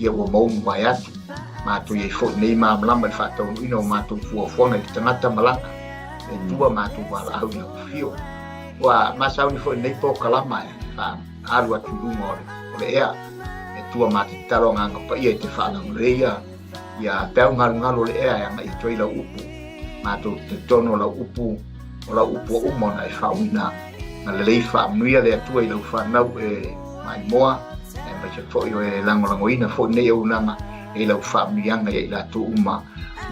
Ia ua maunu vae atu. Matou i ai foi nei malamalama i le faataunuuina o matou fuafuaga i le tagata ma lana le Atua matou valaau i lau afio. Ua masauni foi lenei polokalama e faaalu atu i luga o le, o le ea. Le Atua ma te tatalo agaga paia i te faalauleleia ia peau galugalu o le ea e agai atu ai lau upu. Matou te talitonu o lau upu, o lau upu ua uma ona e faauiina. Na lelei faamanuia le Atua i lau fanau e maimoa, aemaise foi o e lagolagoina foi nei auaunaga e i lau faamanuiaga ia i latou uma,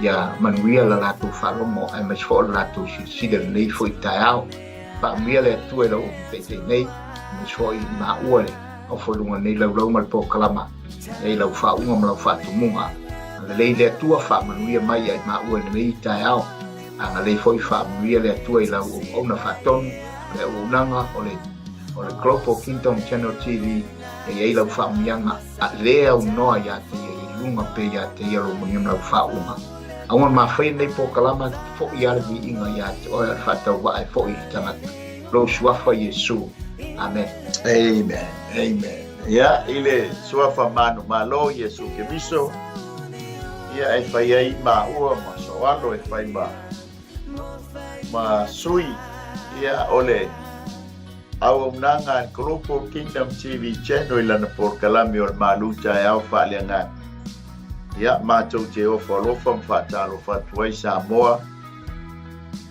ia manuia la latou faalogo, aemaise foi o le latou silasila lelei foi i taeao. Faamanuia le Atua i lau taitai nei, aemaise foi i maua le ofo i luga o lenei laulau ma le polokalama, e i lau faauuga ma lau faatumuga. Lelei le Atua faamanuia mai ia i maua i lenei taeao. Agalelei foi faamanuia le Atua i lau auauna faatonu, o le auaunaga o le o le Global Kingdom Channel TV, e i ai lau faamanuiaga a le aunoa ia te ia i luga pea ia te ia lou manuia ma lau faauuga. Aua na mafaia lenei polokalama, foi lava le viiga ia te oe a le faatauvaa e foi i le tagata. Lou Suafa Iesu. Amen. Amen. Amen. Ia, i le Suafa manumalo Iesu Keriso, ia e fai ai maua ma soalo e fai ma ma sui, ia o le auaunaga a le Global Kingdom TV Channel i lana polokalame o le Malu Taeao Faaleagaga. Ia, matou te ofo alofa ma faatalofa atu ai Samoa,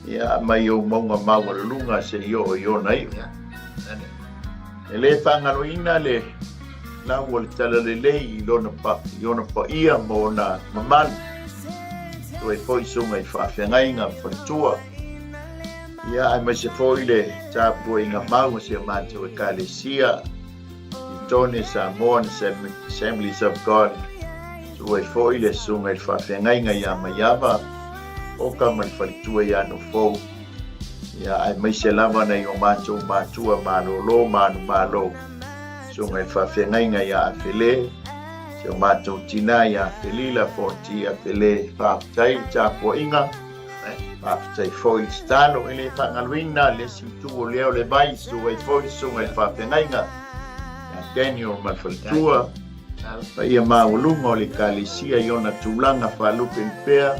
ia, mai ou mauga maualuluga seia oo i ona iu. E le faagaloina le lau o le talalelei i lona pa, i ona paia ma ona mamalu. Toe foi suga i faafeagaiga ma faletua. Ia, aemaise foi le tapuaiga mau a si o matou Ekalesia i Tone Samoan Assemblies of God. Toe foi le suga i le faafeagaiga ia Maiava, Oka ma le faletua ia Nofou. Ia, aemaise lava nai o matou matua malolo manumalo, susuga i le faafeagaiga ia Afele, si o matou tina ia Felila Fonti Afele, faafetai le tapuaiga, faafetai foi le tatalo, e le faagaloina le isi itu o lea o le vai, susu ai foi le susuga i le faafeagaiga ia Daniel ma le faletua, paia maualuga o le Ekalesia i ona tulaga faalupelupeа,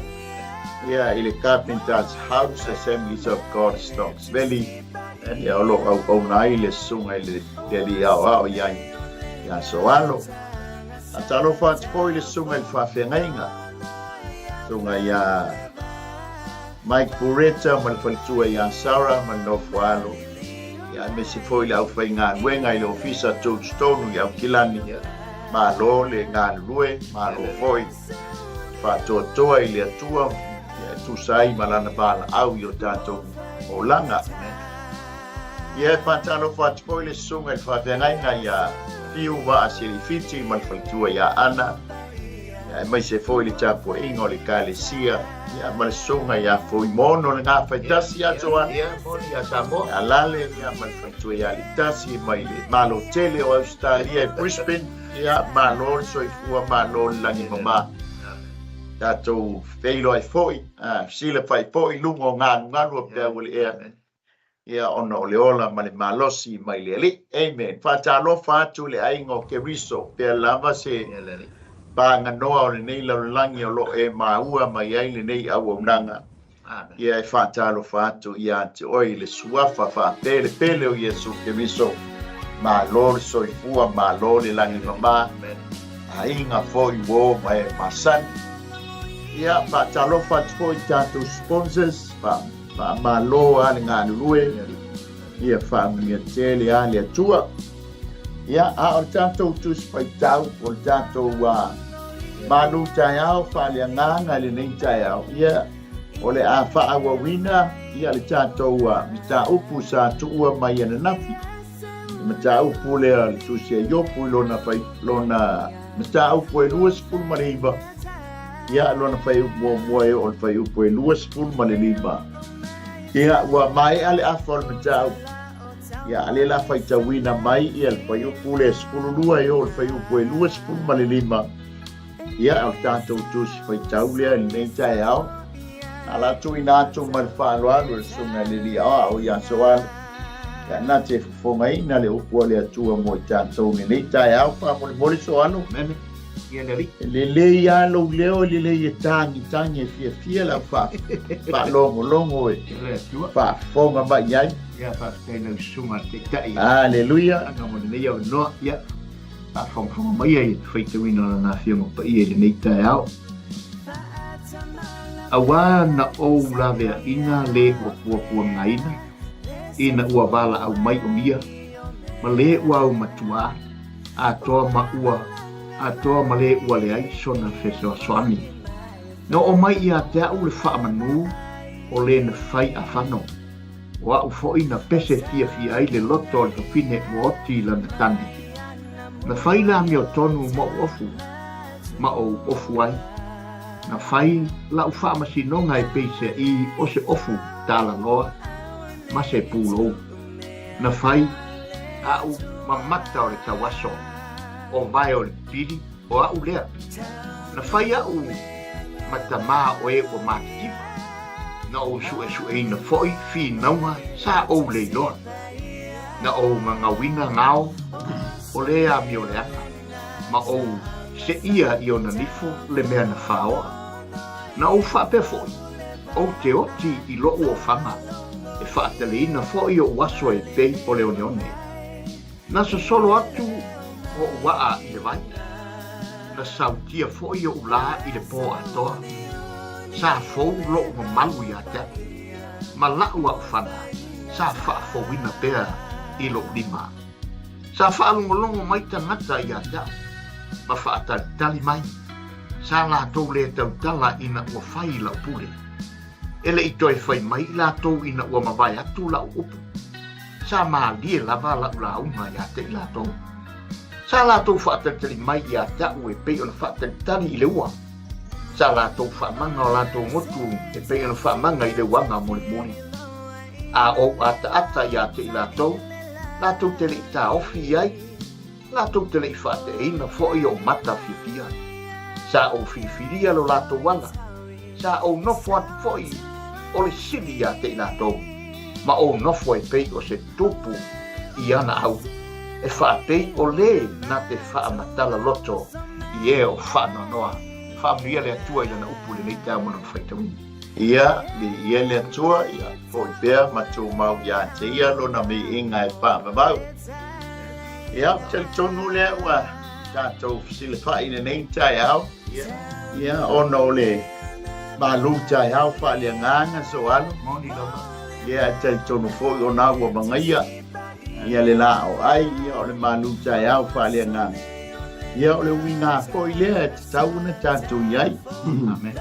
ia i le Carpenter's House Assemblies of God Stokes Valley, ia o lo o auauna ai le susuga i le Alii Aoao ia ia Soalo. Faatalofa atu foi i le susuga i le faafeagaiga, susuga ia Mike Bureta ma le faletua ia Sarah ma le nofoalo, ia aemaise foi le aufaigaluega i le Ofisa Tutotonu i Aukilani. Malo le galulue, malo foi faatoatoa i le Atua ia e tusa ai ma lana valaau i o tatou olaga. Ia e faatalofa atu foi le susuga i le faafeagaiga ia Fiu Vaa Selifiti ma le faletua ia Ana, ia aemaise foi le tapuaiga o le Ekalesia, ia ma le susuga ia Fuimono le Gafaitasi ia Joana, Ia, moni ia Samoa. Ia Lale, ia ma le faletua ia Litasi mai le Malo tele o Ausetalia i Brisbane. Ia, malo le soifua, malo le lagi mama. Tatou feiloai foi, silafai foi i luga o galugalu o peau o le ea, ia, ona o le ola ma le malosi mai le Alii. Amen. Faatalofa atu i le aiga o Keriso, pea lava se paganoa o lenei lalolagi o lo o e maua mai ai lenei auaunaga. Ia e faatalofa atu ia te oe i le Suafa faapelepele o Iesu Keriso. Malo le soifua, malo le lagi mama, aiga foi uo ma e masani. Ia faatalofa atu foi i tatou sponsors, faamalo a le galulue, ia faamanuia tele a le Atua. Ia, a o le tatou Tusi Faitau, o le tatou malu taeao faaleagaga i lenei taeao, ia, o le a faaauauina ia le tatou mataupu sa tuua mai ananafi. Le mataupu lea o le Tusi a Iopu i lona, fai, lona mataupu e 29, ia, lona fuaiupu muamua e oo i le fuaiupu e 25. Ia, ua maea le afa o le mataupu. Ia, a lea la faitauina mai ia le fuaiupu lea 12 e oo i le fuaiupu e 25, ia, o le tatou tusi faitau lea i lenei taeao. A la tuuina atu ma le faaaloalo i le Susuga i le Alii Aoao ia Soala, ia na te fofogaina le upu a le Atua mo i tatou i lenei taeao. Faamolemole Soalo. Amen. Ia le Alii. E lelei lava lou leo, e lelei e tagitagi e fiafia lau faalogologo e Le Atua. faafofoga mai i ai. Ia, faafetai i lau susuga i le Taitai. Aleluia. Aga mo lenei avanoa, ia, faafogafoga mai ai i le faitauina o Lana Afioga Paia i lenei taeao. Auā na ou laveaina le ua puapuagaina, ina ua valaau mai o ia, ma le ua aumatuā, atoa ma ua atoa ma le ua leai sona fesoasoani. Na oo mai ia te a'u le faamanū o le na fai afano, o a'u foi na pese fiafia ai le loto o le fafine ua oti i lana tane. Na fai le amiotonu mo'u ofu, ma ou ofu ai. Na fai la'u faamasinoga e peiseaʻī o se ofu talaloa ma se pulou. Na fai a'u ma mata o le tauaso, o vae o le pili, o a'u lea. Na fai a'u ma tamā o e ua matitiva, na ou su'esu'eina foi finauga sa ou le iloa. Na ou gagauina gao o le amioleaga, ma ou se'ia i ona nifo le mea na faoa. Na ou faapea foi, Ou te oti i loʻu ofaga, e faateleina foi oʻu aso e pei o le oneone. Na sosolo atu oʻu aʻa i le vai, na sautia foi oʻu lā i le pō atoa. Sa fou loʻu mamalu iā te aʻu, ma laʻu aʻofana sa faafouina pea i loʻu lima. Sa faalogologo mai tagata iā te aʻu, ma faatalitali mai. Sa latou lē tautala ina ua fai lau pule. E le i toe fai mai i latou ina ua mavae atu la'u upu. Sa mālie lava la'u lauga iā te i latou. Sa latou faatalitali mai iā te a'u e pei ona faatalitali i le ua. Sa latou faamaga o latou gotu e pei ona faamaga i le uaga molimoli. A ou ataata iā te i latou, latou te le i taofi i ai. Latou te le i faateʻeina foi oʻu mata fiafia. Sa ou filifilia lo latou ala, sa ou nofo atu foi o le sili iā te i latou, ma ou nofo e pei o se tupu i ana au, e faapei o lē na te faamatala loto i e o faanoanoa. Faamanuia le Atua i Lana upu i lenei taeao ma Lona faitauina. Ia, viia le Atua, ia foi pea ma tumau ia te ia lona viiga e faavavau. Ia, ou te talitonu lea ua tatou fesilafai i lenei taeao, ia, ona o le malu taeao faaleagaga soalo. Moni lava. Ia, e talitonu foi ona ua magaia ia le lā o ai, ia, o le malu taeao faaleagaga. Ia, o le uiga foi lea e tatau ona tatou i ai. Amen.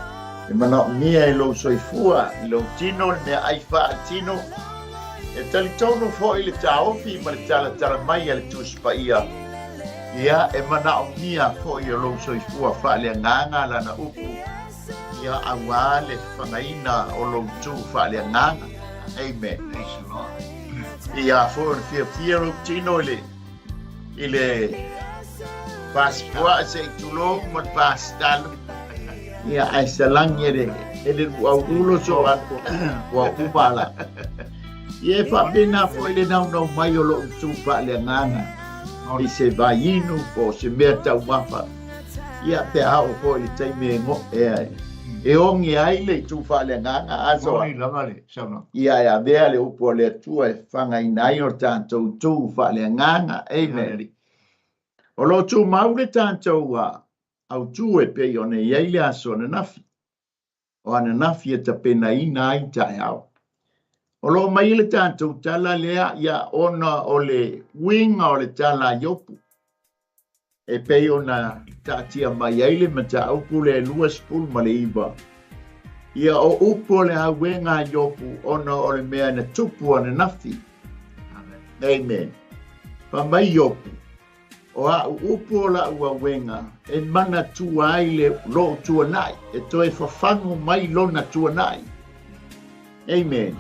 E manaomia i lou soifua, i lou tino le meaai faatino. E talitonu foi le taofi ma le talatala mai a le Tusi Paia, ia, e manaomia foi o lou soifua faaleagaga lana upu, ia, auā le fafagaina o lou tu faaleagaga. Amen. Praise the Lord. Ia foi o le fiafia lou tino i le i le pasipua se i tulou ma le pasitalo. Ia, ae salagi e le, e le luau ulo so ua uma la. Ia e faapena foi le naunau mai o lou tu faaleagaga i se vaiinu po o se mea taumafa. Ia, pe a oo foi i le taimi e, e, e oge ai le itu faaleagaga a soa. Moni lava le saunoaga. Ia e avea le upu a le Atua e fagaina ai o tatou tu faaleagaga. Amen. O lo o tumau le tatou autu e pei ona i ai le aso ananafi. O ananafi e tapenaina ai taeao. O lo o mai le tatou tala lea ia ona o le uiga o le tala a Iopu e pei ona taatia mai ai le mataupu le 29. Ia o upu o le auega a Iopu ona o le mea na tupu ananafi. Amen. Fai mai Iopu, O a'u upu o la'u auega e manatua ai le lo'u tuanai, e toe fafagu mai lona tuanai. Amen.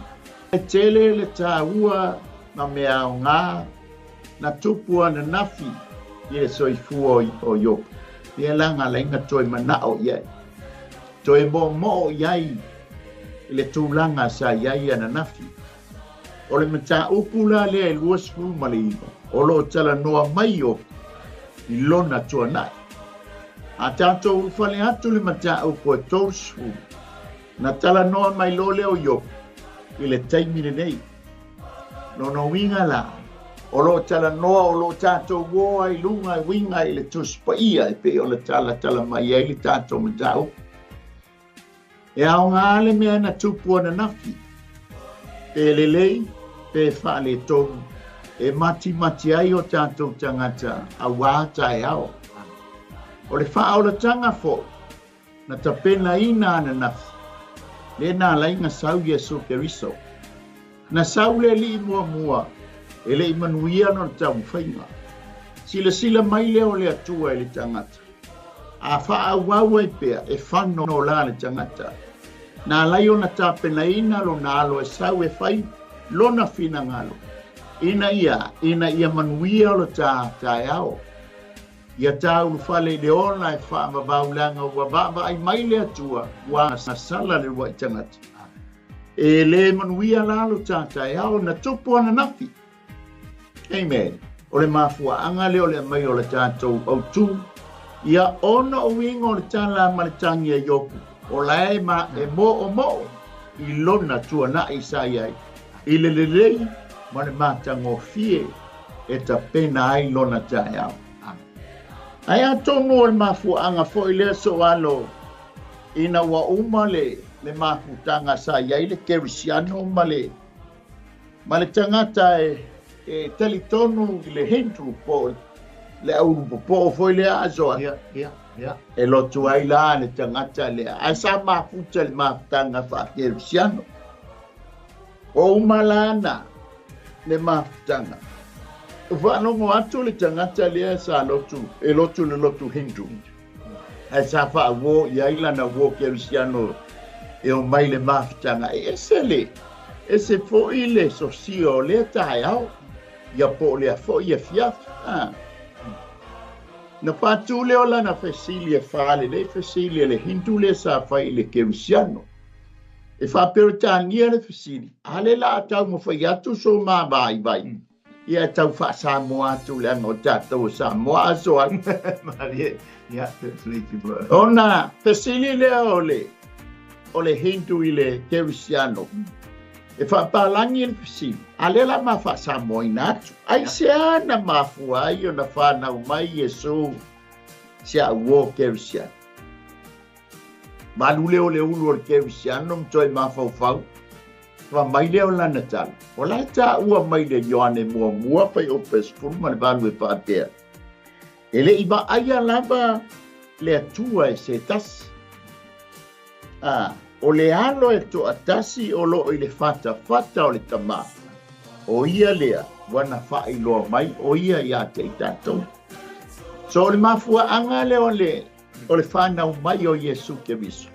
E tele le tāua ma mea aoga na tupu ananafi i le soifua o Iopu. Pea la nga laina toe mana'o i ai, toe mo'omo'o i ai i le tulaga sa i ai ananafi. O le mataupu la lea e 29, o lo o talanoa mai Iopu i lona tuanai. A tatou ulufale atu i le mataupu e 30, na talanoa mai loa lea o Iopu i le taimi lenei. Lona uiga la, o lo o talanoa, o lo o tatou o ai i luga e uiga i le Tusi Paia e pei ona talatala mai ai le tatou mataupu. E aoga le mea na tupu ananafi, pe lelei, pe faaletonu, e matimati ai o tatou tagata auā taeao. O le faaolataga foi na tapenaina ananafi, lea na ala ai ona sau Iesu Keriso. Na sau le Alii muamua e le i manuia lona taumafaiga. Silasila mai lea o le Atua i le tagata. A faaauau ai pea, e fano la le tagata. Na ala ai ona tapenaina lona alo e sau e fai lona finagalo, ina ia, ina ia manuia lo ta taeao. Ia ta ulufale i le ola e faavavau leaga ua vaavaai mai le Atua ua agasala le uluai tagata. E le manuia la lo ta taeao na tupu ananafi. Amen. O le mafuaaga lea o le aumai o le tatou autu, ia ona o uiga o le tala ma le tagi a Iopu, o la e ma e moomoo i lona tuanai sa i ai, i le lelei ma le matagofie e tapena ai lona taeao. Ae atonu o le mafuaaga foi lea soalo ina ua uma le le mafutaga sa i ai le Kerisiano ma le ma le tagata e e talitonu i le Hindu po o le aulupopoo foi lea asoa. Ia, ia, ia. E lotu ai la le tagata lea, ae sa mafuta le mafutaga faa-Kerisiano. O uma la na le mafutaga. Ua faalogo atu le tagata lea sa lotu, e lotu le lotu Hindu. Ae sa faauo i ai lana uo kerisiano e omai i le mafutaga. E ese le, ese foi le sosia o lea taeao, ia po o lea foi afiafi. A. Na faatu lea o lana fesili e fa lelei fesili a le Hindu lea sa fai i le kerisiano. E faa-Peretania le fesili, a le la a taumafai atu so ma vaivai? Ia e tau faa-Samoa atu leaga o tatou o Samoa aso ai. Malie, ia, Ona fesili lea o le o le Hindu i le Kerisiano. E faapalagi le fesili, a lea la ma faa-Samoaina atu. Aisea na mafua ai ona fanau mai Iesu si au uo Kerisiano? Malu lea o le ulu o le Kerisiano ma toe mafaufau. Fai mai lea o lana tala, O la e taua mai le Ioane muamua fuaiupu e 18 e faapea, E le i vaaia lava le Atua e se tasi. A, o le Alo e toatasi o lo o i le fatafata o le Tama, o ia lea ua na faailoa mai o ia ia te i tatou. So o le mafuaaga lea o le o le fanau mai o Iesu Keriso,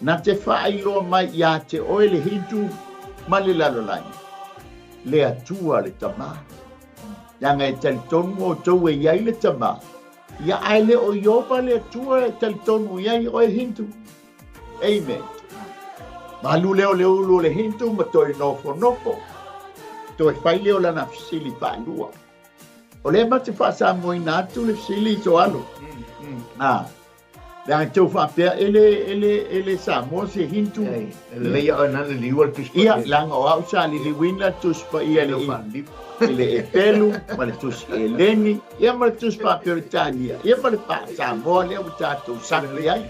na te faailoa mai ia te oe le Hindu ma le lalolagi, le Atua le Tama. Leaga e talitonu outou e i ai le Tama, ia ae le o Ieova le Atua e talitonu i ai oe Hindu. Amen. Malu lea o le ulu o le Hindu ma toe nofonofo, toe fai lea o lana fesili faalua. O lea ma te faasamoaina atu le fesili i Soalo. Ah. Leaga e tau faapea e le, e le, e le Samoa se Hindu. E lelei ia oe na liliua le Tusi Paia. Ia, leaga o au sa liliuina le Tusi Paia i le Epelu ma le Tusi Eleni, ia ma le Tusi Faa-Peretania, ia ma le Faa-Samoa lea ua tatou saki ai.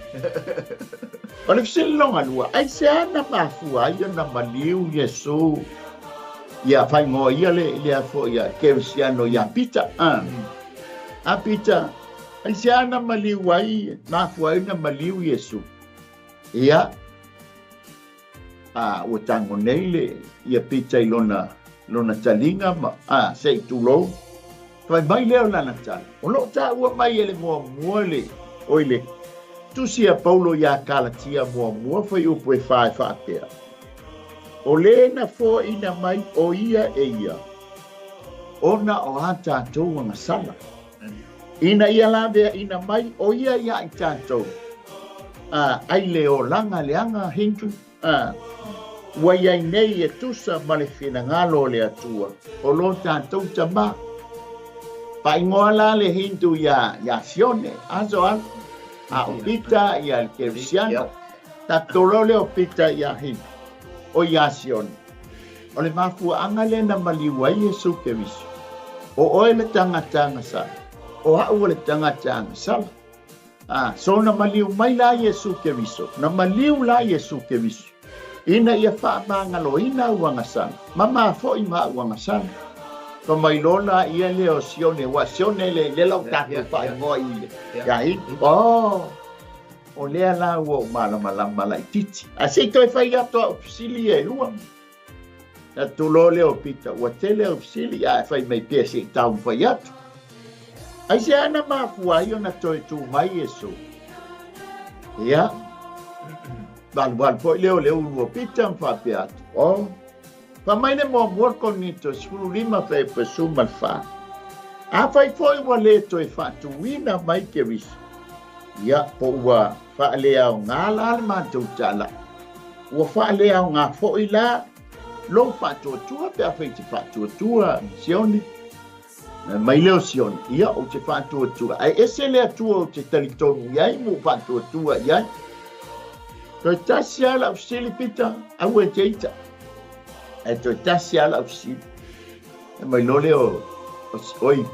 O le fesili lona lua, aisea na mafua ai ona maliu Iesu Ia faaigoa ia le lea foi a Kerisiano ia Pita. A, a Pita, aisea na maliu ai, mafua ai na maliu Iesu? Ia, a, ua tago nei le, ia Pita i lona, lona taliga ma, a, se i tulou. Fai mai lea o lana tala, o lo o taua mai e le muamua le, oi le Tusi a Paulo iā Kalatia muamua fuaiupu e fa e faapea, O le na foaina mai o ia e ia, ona o a tatou agasala, ina ia laveaina mai o ia iā i tatou, a, ai le olaga leaga Hindu, a, ua i ai nei e tusa ma le finagalo o le Atua, o lo tatou Tama. Faaigoa la le Hindu iā, iā Sione, aso alu. A o Pita ia le Kerisiano. Tatou loa lea o Pita ia Hindu, o ia Sione. O le mafuaaga lea na maliu ai Iesu Keriso. O oe le tagata agasala, o a'u o le tagata agasala. A, so na maliu mai la Iesu Keriso, na maliu la Iesu Keriso, ina ia faamagaloina au agasala, ma mafo'i ma a'u agasala. Fa mai loa la ia lea o Sione, ua Sione le lea la ua tatou faaigoa i le ia Hindu. Oh! O lea la ua ou malamalama laitiiti. Ae se i toe fai atu au fesili ia e lua. Na tulou lea o Pita, ua tele au fesili, ae fai mai pea se i taumafai atu. Aisea na mafua ai ona toe tu mai Iesu? Ia, valuvalu foi lea o le ulu o Pita ma faapea atu, O, fai mai le muamua Korinito 15 fuaiupu 14. Afai foi ua le toe faatuina mai Keriso, ia, po ua faaleaoga la le matou tala, ua faaleaoga foi la lou faatuatua pe afai e te faatuatua Sione. Mai lea o Sione, ia ou te faatuatua, ae ese le Atua ou te talitonu i ai ma ou faatuatua i ai. Toe tasi lava lau fesili Pita, aua e te ita. Ae toe tasi lava lau fesili. E mai loa lea o, oi,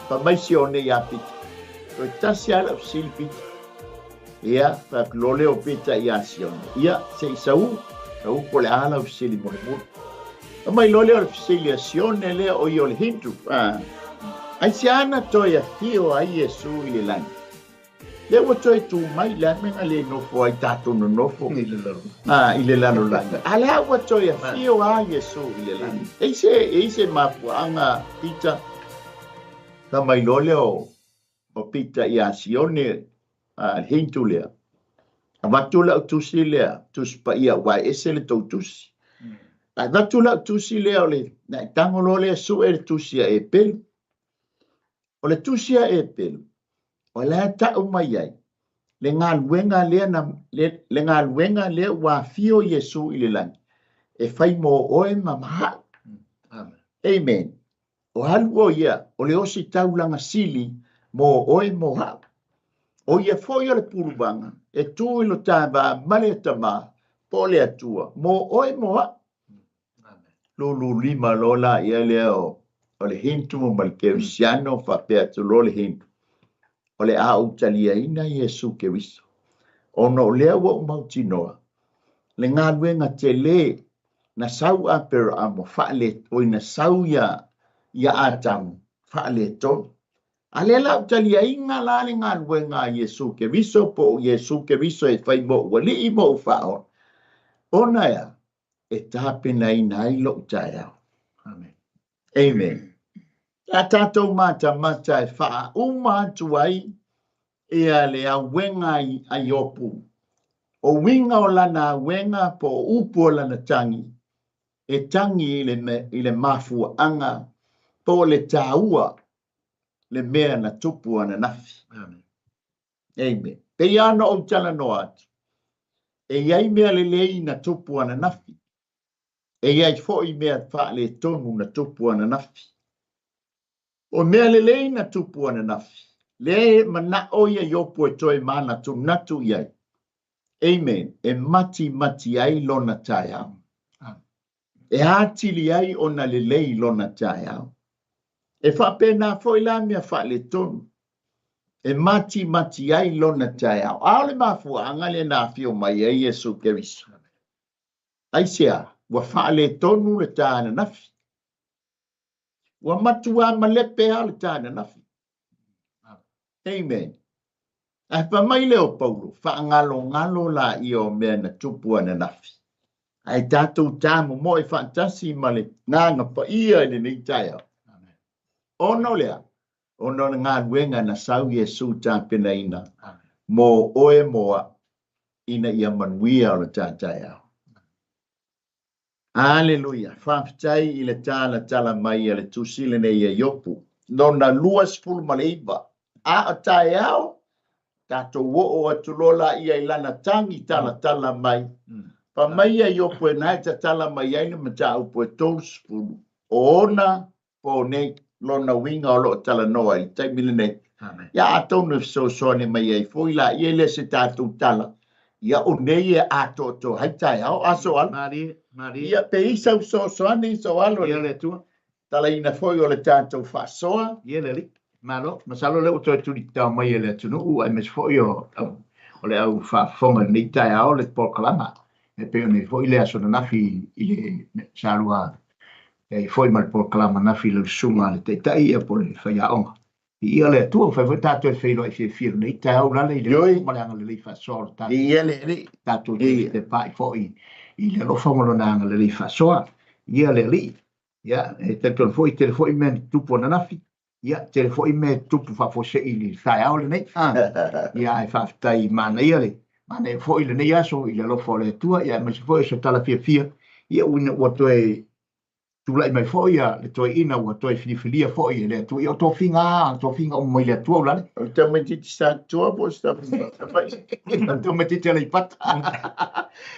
fai mai Sione ia Pita. Toe tasi lava lau fesili Pita. Ia, fai atu loa lea o Pita ia Sione, ia, se i sau, sau po o le a lau fesili mulimuli. Fai mai loa lea o le fesili a Sione lea o ia o le Hindu, a, aisea na toe afio ai Iesu i le lagi? Lea ua toe tu mai, le a le mea na le nofo ai tatou nonofo i le lalolagi? A lea ua toe afio a Iesu i le lagi. E i se, e i se mafuaaga, Pita? Fai mai loa lea o O Pita iā Sione, a le Hindu lea. Avatu lau tusi lea, Tusi Paia, aua e ese le tou tusi. Ae avatu lau tusi lea o le, na e tago loa lea sue le tusi a Epelu. O le tusi a Epelu, o la e tau mai ai, le galuega lea na, le, le galuega lea ua afio Iesu i le lagi, e fai mo oe ma ma a'u. Amen. Amen. O alu o ia o le ositaulaga sili mo oe mo a'u. O ia foi o le puluvaga e tu i lo ta va ma le Tama po o le Atua mo oe mo a'u. Lulu lima loa la ia lea o, o le Hindu ma le Kerisiano faapea atu loa le Hindu. O le a ou taliaina Iesu Keriso, ona o lea ua ou mautinoa le galuega tele na sau Aperahama faale, oi na sau ia, ia Atamu faaletonu. A lea la ou taliaina la le galuega a Iesu Keriso po o Iesu Keriso e fai mo ou alii mo ou faaola, ona e a? E tapenaina ai lou taeao. Amen. Amen. A tatou matamata e faauma atu ai ia le auega a Iopu. O uiga o lana auega po o upu o lana tagi, e tagi i le, i le mafuaaga po o le taua le mea na tupu ananafi. Amen. Amen. Pei lava ona ou talanoa atu, e i ai mea lelei na tupu ananafi, e i ai foi mea faaletonu na tupu ananafi. O mea lelei na tupu ananafi, lea e manao ia Iopu e toe manatunatu i ai. Amen. E matimati ai lona taeao. E atili ai ona lelei lona taeao. E faapena foi la mea faaletonu. E matimati ai lona taeao. A o le mafuaaga lea na afio mai ai Iesu Keriso. Aisea? Ua faaletonu le ta ananafi. Ua matuā malepe lava le ta ananafi. Amen. Ae fai mai lea o Paulo, faangalongalo laia o mea na tupu ananafi. Ae tatou tamomoe faatasi ma le Agaga Paia i lenei taeao. Ona o le a? Ona o le galuega na sau Iesu tapenaina mo oe mo a'u ina ia manuia o le ta taeao. Aleluia! Faafetai i le talatala mai a le Tusi lenei a Iopu, lona 29. A o taeao, tatou oo atu loa laia i lana tagi talatala mai. Fai mai ia Iopu e na e tatala mai ai le mataupu e 30 o ona po nei, lona uiga o lo o talanoa i le taimi lenei. Ia atonu e fesoasoani mai ai foi laia e le o se tatou tala, ia o nei e atoatoa ai taeao aso alo. Malie, malie. Ia pe i sau fesoasoani soalo Ia le Atua. Talaina foi o le tatou faasoa. Ia le Alii. Malo. Masalo lea ua toe tulitao mai e le atunuu aemaise foi o o le au faafofoga i lenei taeao le polokalama e pei ona i ai foi le aso ananafi i le sa lua i ai foi ma le polokalama ananafi i lau susuga a le Taitai ia po o le Faiaoga. Viia le Atua, ua mafai foi tatou e feiloai fiafia i lenei taeao ulale i le alofa ma le agalelei faasoa o le tatou Viia le Alii. Tatou te pai foi i le alofa ma lona agalelei faasoa. Viia le Alii. Ia, e talitonu foi, tele foi mea na tutupu ananafi, ia, tele foi mea e tutupu faafuasei i le taeao lenei. Ia, ae faafetai manaia le manaia foi lenei aso i le alofa o le Atua, ia, aemaise foi o se tala fiafia, ia, ina ua toe tulai mai foi ia le toeaina ua toe filifilia foi e le Atua. Ia, o tofiga lava, tofiga uma mai le Atua ulale. O le tamaitiiti Satua po o se tamaitiiti Savaii? O le tamaitiiti Aleipata.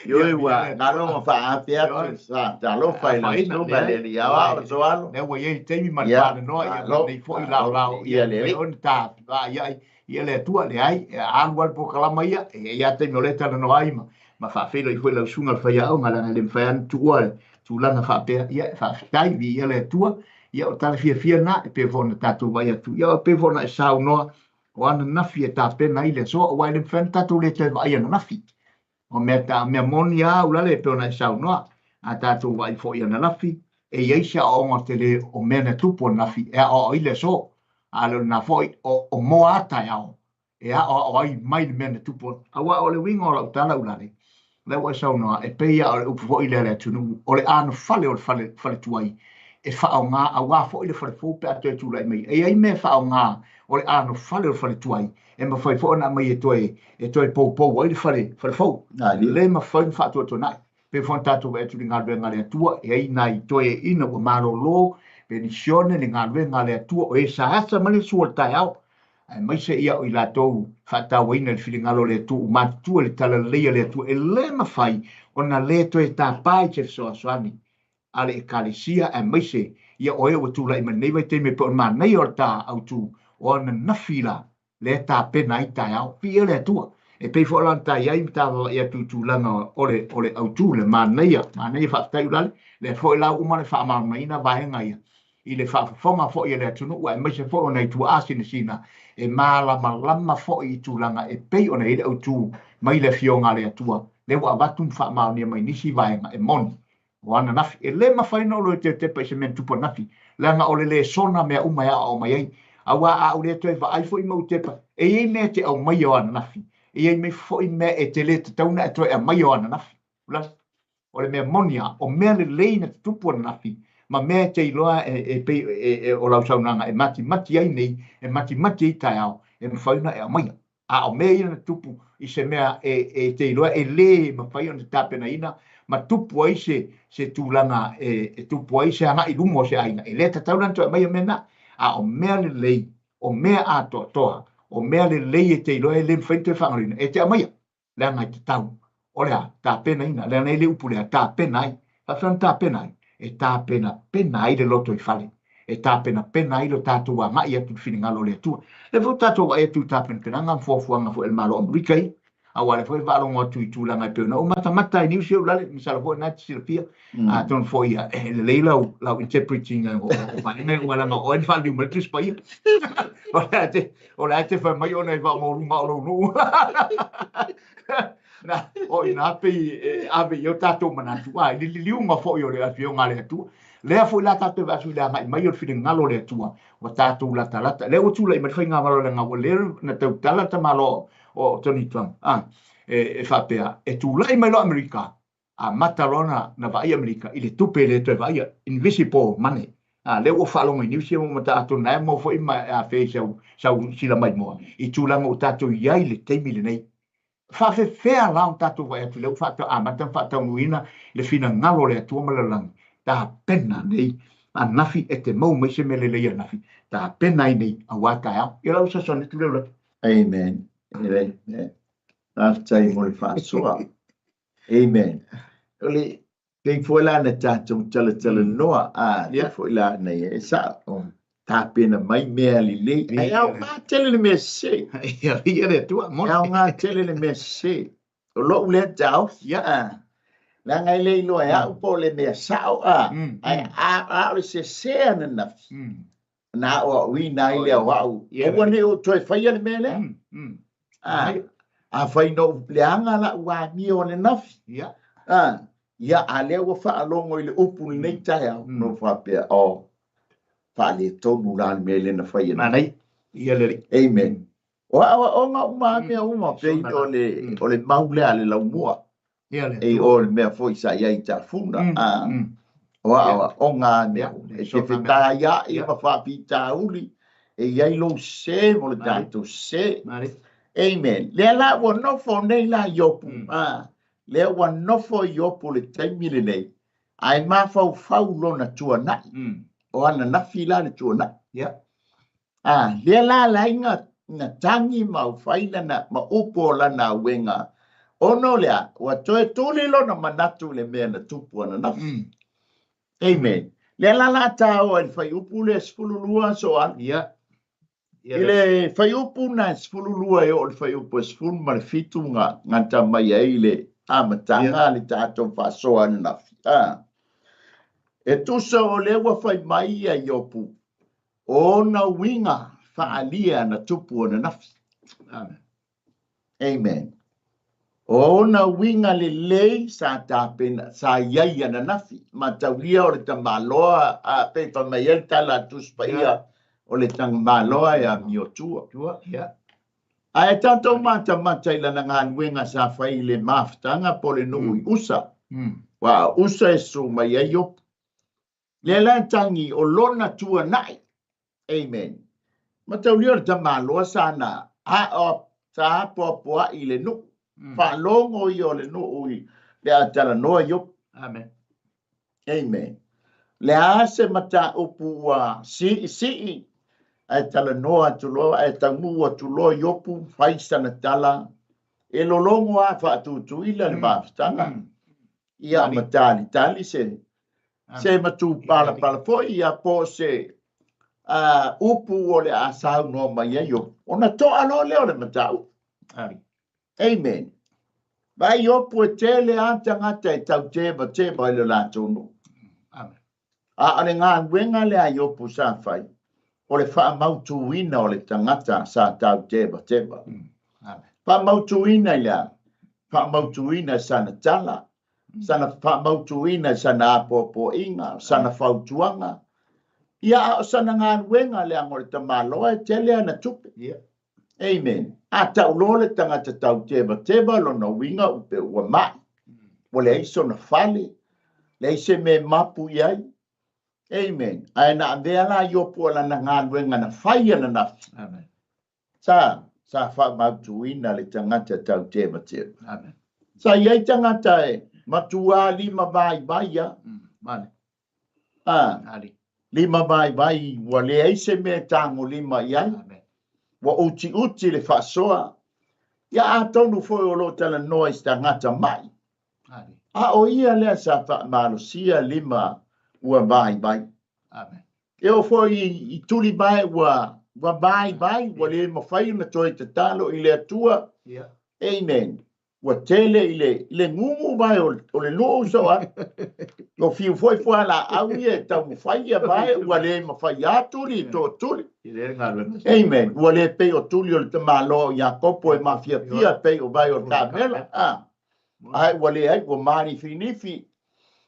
Ioe, ua galo ma faaape atu sa talofa i lau susuga i le Alii Aoao Soalo. Lea ua i ai le taimi ma le talanoa, ia, ma lenei foi laolao, ia, e ona ta vaai ia le Atua, leai, e alu lava le polokalama ia, e i ai lava taimi o lea e talanoa ai ma ma faafeiloai foi lau susuga i le faiaoga, leaga e le mafai lava ona tuua le tulaga faapea. Ia, faafetai, viia le Atua. Ia, o tala fiafia lena, e pei foi ona tatou vaai atu, ia, e pei foi ona e saunoa, o ananafi e tapena ai le aso, aua e le mafai ona tatou le toe vaai ananafi. O mea ta mea moni lava ulale e pei ona e saunoa, a tatou vaai foi ananafi, e i ai se aoaoga tele o mea na tupu ananafi e aoao ai le aso. A le o lena foi, o moa a taeao e aoao ai mai le mea na tupu. Aua o le uiga o lau tala ulale, lea ua e saunoa, e pei lava o le upu foi lea a le atunuu, o le anofale o le fale, fale tuai e faaaoga aua foi le fale fou pe a toe tulai mai. E i ai mea e faaaoga o le anofale o le fale tuai, e mafai foi ona aumai e toe, e toe poupou ai le fale, fale fou. E le mafai ona faatuatuanai. Pei foi ona tatou vaai atu i le galuega a le Atua, e i ai nai toeaiina ua malolo penisione le galuega a le Atua, o e sa asa mai le sua o le taeao, aemaise ia o i latou faatauaina i le finagalo o le Atua, ua matutua i le talalelei a le Atua, e le mafai ona le toe tapa i se fesoasoani a le Ekalesia, aemaise ia o e ua tulai mai lenei vaitaimi e pei o le manaia o le ta autu o ananafi la lea e tapena ai taeao. Viia le Atua. E pei foi la ona ta i ai ma ta vaavaai atu i tulaga o le, o le autu, le manaia, manaia faafetai Ulale, lea foi la ua uma ona faamalamalamaina vaega ia i le faafofoga foi a le atunuu aemaise foi o nai tuaa sinasina e malamalama foi i tulaga e pei ona i ai le autu mai le Afioga a le Atua, lea ua avatu ma faamaonia mai nisi vaega e moni o ananafi. E le mafai ona ou loe tetepa i se mea na tupu ananafi, leaga o le lesona mea uma e aoao mai ai. Aua a ou le toe vaai foi ma ou tepa, e i ai mea e te aumaia o ananafi, e i ai mai foi mea e te le tatau ona e toe aumaia o ananafi. O le mea moni lava, o mea lelei na tutupu ananafi, ma mea e te iloa e pei o lau saunoaga e matimati ai nei, e matimati ai taeao, e mafai ona e aumaia. A o mea ia na tupu i se mea e te iloa e le mafai ona tapenaina ma tupu ai se tulaga e tupu ai se agai i luma o se aiga, e le tatau la ona toe aumaia mea na. A o mea lelei, o mea atoatoa, o mea lelei e te iloa e le mafai ona toe faagaloina, e te aumaia. Leaga e tatau. O le a? Tapenaina. Leaga e le upu lea, tapena ai. Faapefea ona tapena ai? E tapenapena ai le lotoifale. E tapenapena ai lo tatou agai atu i le finagalo o le Atua. Lea foi ua tatou vaai atu i tapenapenaga ma fuafuaga foi a le Malo o Amerika ia. Aua o lea foi e faalogo atu i tulaga e pei ona ou matamata i news ia ulale, masalo foi o lena e te silafia. Atonu foi e lelei lau, lau interpreting o vaega ia, aua leaga o oe na faaliliu mai le Tusi Paia. O le a te, o le a te fai mai ona e faamaualuga o lou nuu. Na, o i ina pei e ave i ai o tatou manatu, a i le liliuga foi o le Afioga a le Atua. Lea foi la tatou te vaai atu i le agai mai o le finagalo o le Atua, ua tatou latalata. Lea ua tulai mai le faigamalo leaga ua lea na tautala le tamaloa o Tony Trump, a, e faapea, e tulai mai loa Amerika, amata loa na, na vaai Amerika i le tupe e le toe vaaia, invisible money. A, lea ua faalogo i news ia ua mata atonu na e maua foi ma e afea i sau, sau sila maimoa i tulaga ua tatou i ai i le taimi lenei. Faafefea la ona tatou vaai atu lea ua faata, amata ona faataunuuina le finagalo o le Atua ma le lalolagi, tapena nei ananafi e te maua mai se mea lelei ananafi, tapena ai nei aua taeao. Ia lau fesoasoani atu lea Ulaki. Amen. Amen. Faafetai mo le faasoa. Amen. O le pei foi la na tatou talatalanoa, a, yeah. Foi la na ia, e sao. Tapena mai mea lelei. Ae aoga tele le mea sese. Ia, ia le Atua, moni. E aoga tele le mea sese. O lou lea taofi, a. Leaga e le iloa e au po o le mea sao, a. Ae a o le sese ananafi, na aoaoina ai lea o au, aua ne i ou toe faia le mea lea. A, afai na ou leaga lau amio ananafi, a, ia, a lea ua faalogo i le upu lenei taeao, na ou faapea, oh, faaletonu la le mea lea na fai ananafi. Ia le Alii. Amen. O aoaoga uma a mea uma, pei o le, o le mau lea a le laumua. E o le mea foi sa i ai i Tafuna. A, o aoaoga a mea uma. E te fetaiai ma faafitauli, e i ai lou sese mo le tatou sese. Amen. Lea la ua nofo nei la Iopu. A, lea ua nofo Iopu i le taimi lenei, ae mafaufau lona tuanai. O ananafi la le tuanai. A, lea la ala ai na, na tagi ma ufai lana, ma upu o lana auega, ona o le a? Ua toe tuli lona manatu i le mea na tupu ananafi. Amen. Lea la la taoa i le fuaiupu lea 12 aso alu. Ia I le fuaiupu na 12 e oo i le fuaiupu e 17 na gata mai ai le amataga a le tatou faasoa ananafi. A, e tusa o lea ua fai mai ia Iopu, O ona uiga faaalia na tupu ananafi. Amen. Amen. O ona uiga lelei sa tapena, sa i ai ananafi. Mataulia o le tamaloa, a pei fai mai ai le tala a Tusi Paia, o le tamaloa e amiotua. Tua, ia. Ae tatou matamata i lana galuega sa fai i le mafutaga po o le nuu i Usa. Aua o Usa e susu mai ai Iopu. Lea la e tagi o lona tuanai. Amen. Mataulia o le tamaloa sa na sa apoapoai i le nuu. Faalogo ia o le nuu i le a talanoa Iopu. Amen. Amen. Le a se mataupu ua siisii ae talanoa atu loa ae taunuu atu loa Iopu fai sana tala e lologo a faatutuila le mafutaga. Ia ma talitali se se matupalapala foi ia po o se upu o le a saunoa mai ai Iopu, ona toa loa lea o le mataupu. Amen. Vaai Iopu e tele lava tagata e tautevateva i le latou nuu. Amen. A o le galuega lea a Iopu sa fai, o le faamautuina o le tagata sa tautevateva. Amen. Faamautuina i le a? Faamautuina i sana tala, sana faamautuina i sana apoapoaiga, sana fautuaga. Ia, a o sana galuega leaga o le tamaloa e tele ana tupe. Amen. A tau loa le tagata tautevateva lona uiga upe ua mai. Ua leai sona fale, leai se mea e mapu i ai. Amen. Ae na avea la Iopu o lana galuega na fai ananafi. Amen. Sa, sa faamautuina le tagata tautevateva. Amen. Sa i ai tagata e matuā lima vaivai a. Vale. A, Ali. lima vaivai ua leai se mea e tagolima i ai. Amen. Ua utiuti le faasoa. Ia atonu foi o lo o talanoa i se tagata mai. Ali. A o ia lea sa faamalosia lima ua vaivai. Amen. E oo foi i tuli mae ua ua vaivai, ua le mafai ona toe tatalo i le Atua. Ia. Amen. Ua tele i le, i le gugu vae o, o le nuu so a. Ua fiu foi fualaau ia e taumafai ia vae ua le mafai a tuli i tootuli. I le galuega. Amen. Ua le pei o tuli o le tamaloa o Iakopo e mafiafia pei o vae o le kamela. A. Ae ua leai, ua manifinifi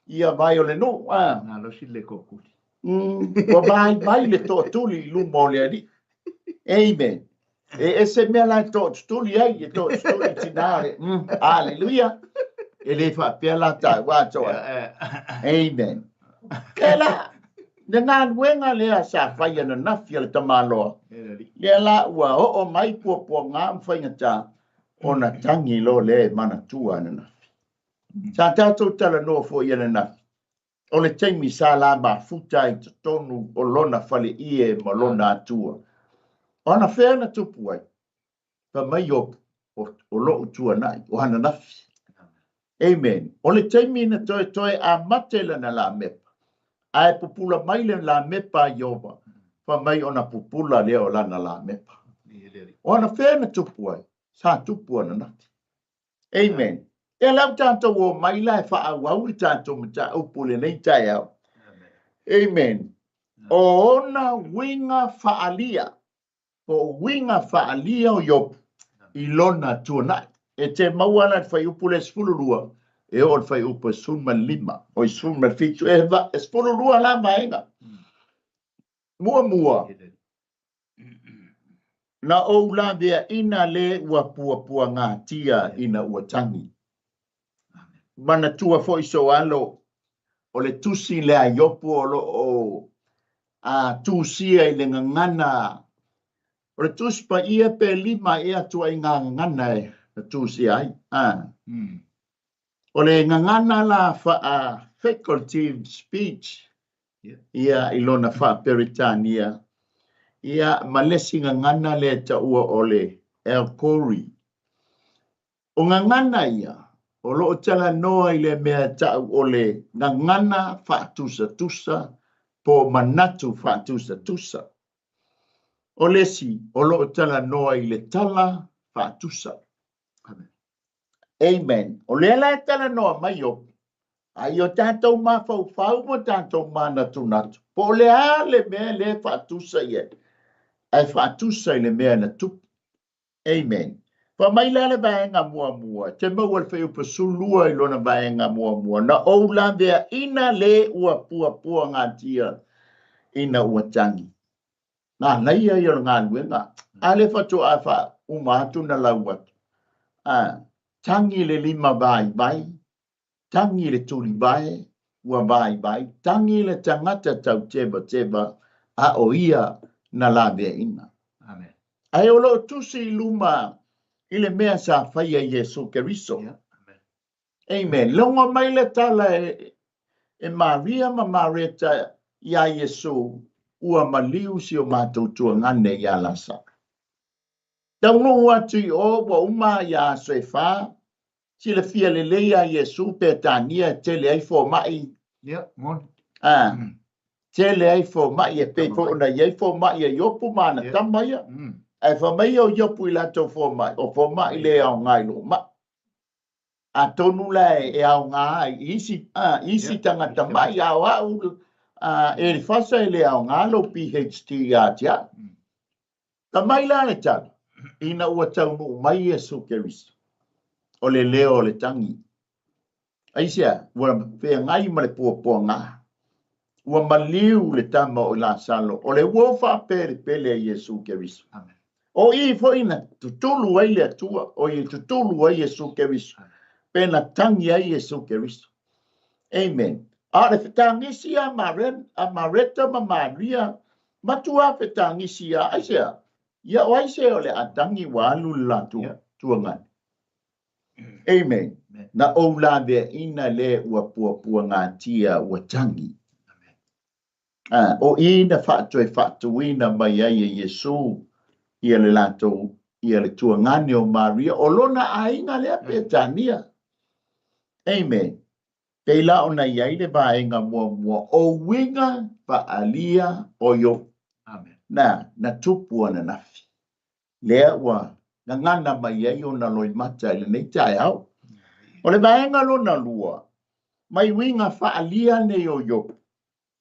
ia vae o le nuu. A. Malosi le tootuli. Ua vaivai le tootuli i luma o le Alii. Amen. E ese mea la e tootutuli ai, e tootutuli i tina o le, Aleluia. E le faapea la taua atoa. Amen. Lea la, le galuega lea sa fai ananafi a le tamaloa, lea la ua oo mai puapuaga ma faigata ona tagi loa lea e manatua ananafi. Sa tatou talanoa foi ananafi, o le taimi sa la mafuta ai i totonu o lona faleie ma lona atua. O anafea na tupu ai? Fai mai Iopu, o, o lou tuanai, o ananafi. Amen. O le taimi na toetoe amata i lana lamepa, ae pupula mai le lamepa a Ieova. Fai mai ona pupula lea o lana lamepa. O anafea na tupu ai? Sa tupu ananafi. Amen. Ia la ua tatou o mai la e faaauau le tatou mataupu i lenei taeao. Amen. O ona uiga faaalia, po o uiga faaalia o Iopu i lona tuanai. E te maua la i le fuaiupu lea 12 e oo i le fuaiupu e 15, oi 17, e 12 la vaega. Muamua, na ou laveaina le ua puapuagatia ina ua tagi. Manatua foi sou alo, o le tusi lea a Iopu o lo o a tusia i le gagana, o le Tusi Paia pe lima ea tuaiga gagana e na tusia ai. A. O le gagana la faa facultative speech ia i lona faa-Peretania, ia ma le isi gagana lea e taua o le Elkori. O gagana ia, o lo o talanoa i le mea e ta'u o le gagana faatusatusa po o manatu faatusatusa. O le isi, o lo o talanoa i le tala faatusa. Amen. O lea la e talanoa mai Iopu, a i o tatou mafaufau ma tatou manatunatu, po o le a le mea lea e faatusa i ai, ae faatusa i le mea na tupu. Amen. Fai mai la le vaega muamua, e te maua le fuaiupu 12 i lona vaega muamua, na ou laveaina le ua puapuagatia ina ua tagi. Manaia ia o le galuega. A lea faatoa faauma atu na lau atu. A, tagi le lima vaivai, tagi le tulivae, ua vaivai, tagi le tagata tautevateva, a o ia na laveaina. Amen. Ae o lo o tusi i luma i le mea sa faia Iesu Keriso. Yeah. Amen. Amen. Logo mai le tala e, e Maria ma Mareta iā Iesu, ua maliu si o matou tuagane iā Lasalo. Taunuu atu i o, ua uma ia aso e fa, silafia lelei iā Iesu Petania e tele ai fomai. Ia, moni. A, tele ai fomai e pei foi ona i ai fomai a Iopu ma ana tama ia. Ae fai mai o Iopu i latou fomai, o fomai le aoga i lou mai. Atonu la e aoga ai i isi, a, isi tagata mai, a o au, a, Elifasa e le aoga lou PhD ia te au. Ka mai la le tala, ina ua taunuu mai Iesu Keriso, o le leo o le tagi. Aisea? Ua feagai ma le puapuaga. Ua maliu le tama o Lasalo, o le uo faapelepele a Iesu Keriso. Amen. O i foi na tutulu ai le Atua, o i tutulu ai Iesu Keriso, pe na tagi ai Iesu Keriso. Amen. A o le fetagisi a Maren, a Mareta ma Maria, matua fetagisi a aisea? Ia o ai se o le a tagi ua alu le latou Yeah. tuagane. Amen. Na ou laveaina le ua puapuagatia ua tagi. Amen. A, o i na faatoe faatuina mai ai e Iesu ia le latou ia le tuagane o Maria, o lona aiga lea Petania. Amen. Pei la ona i ai le vaega muamua o uiga faaalia o Iopu. Amen. Na, na tupu ananafi. Lea ua gagana mai ai ona loimata i lenei taeao. O le vaega lona lua, mai uiga faaalia nei o Iopu.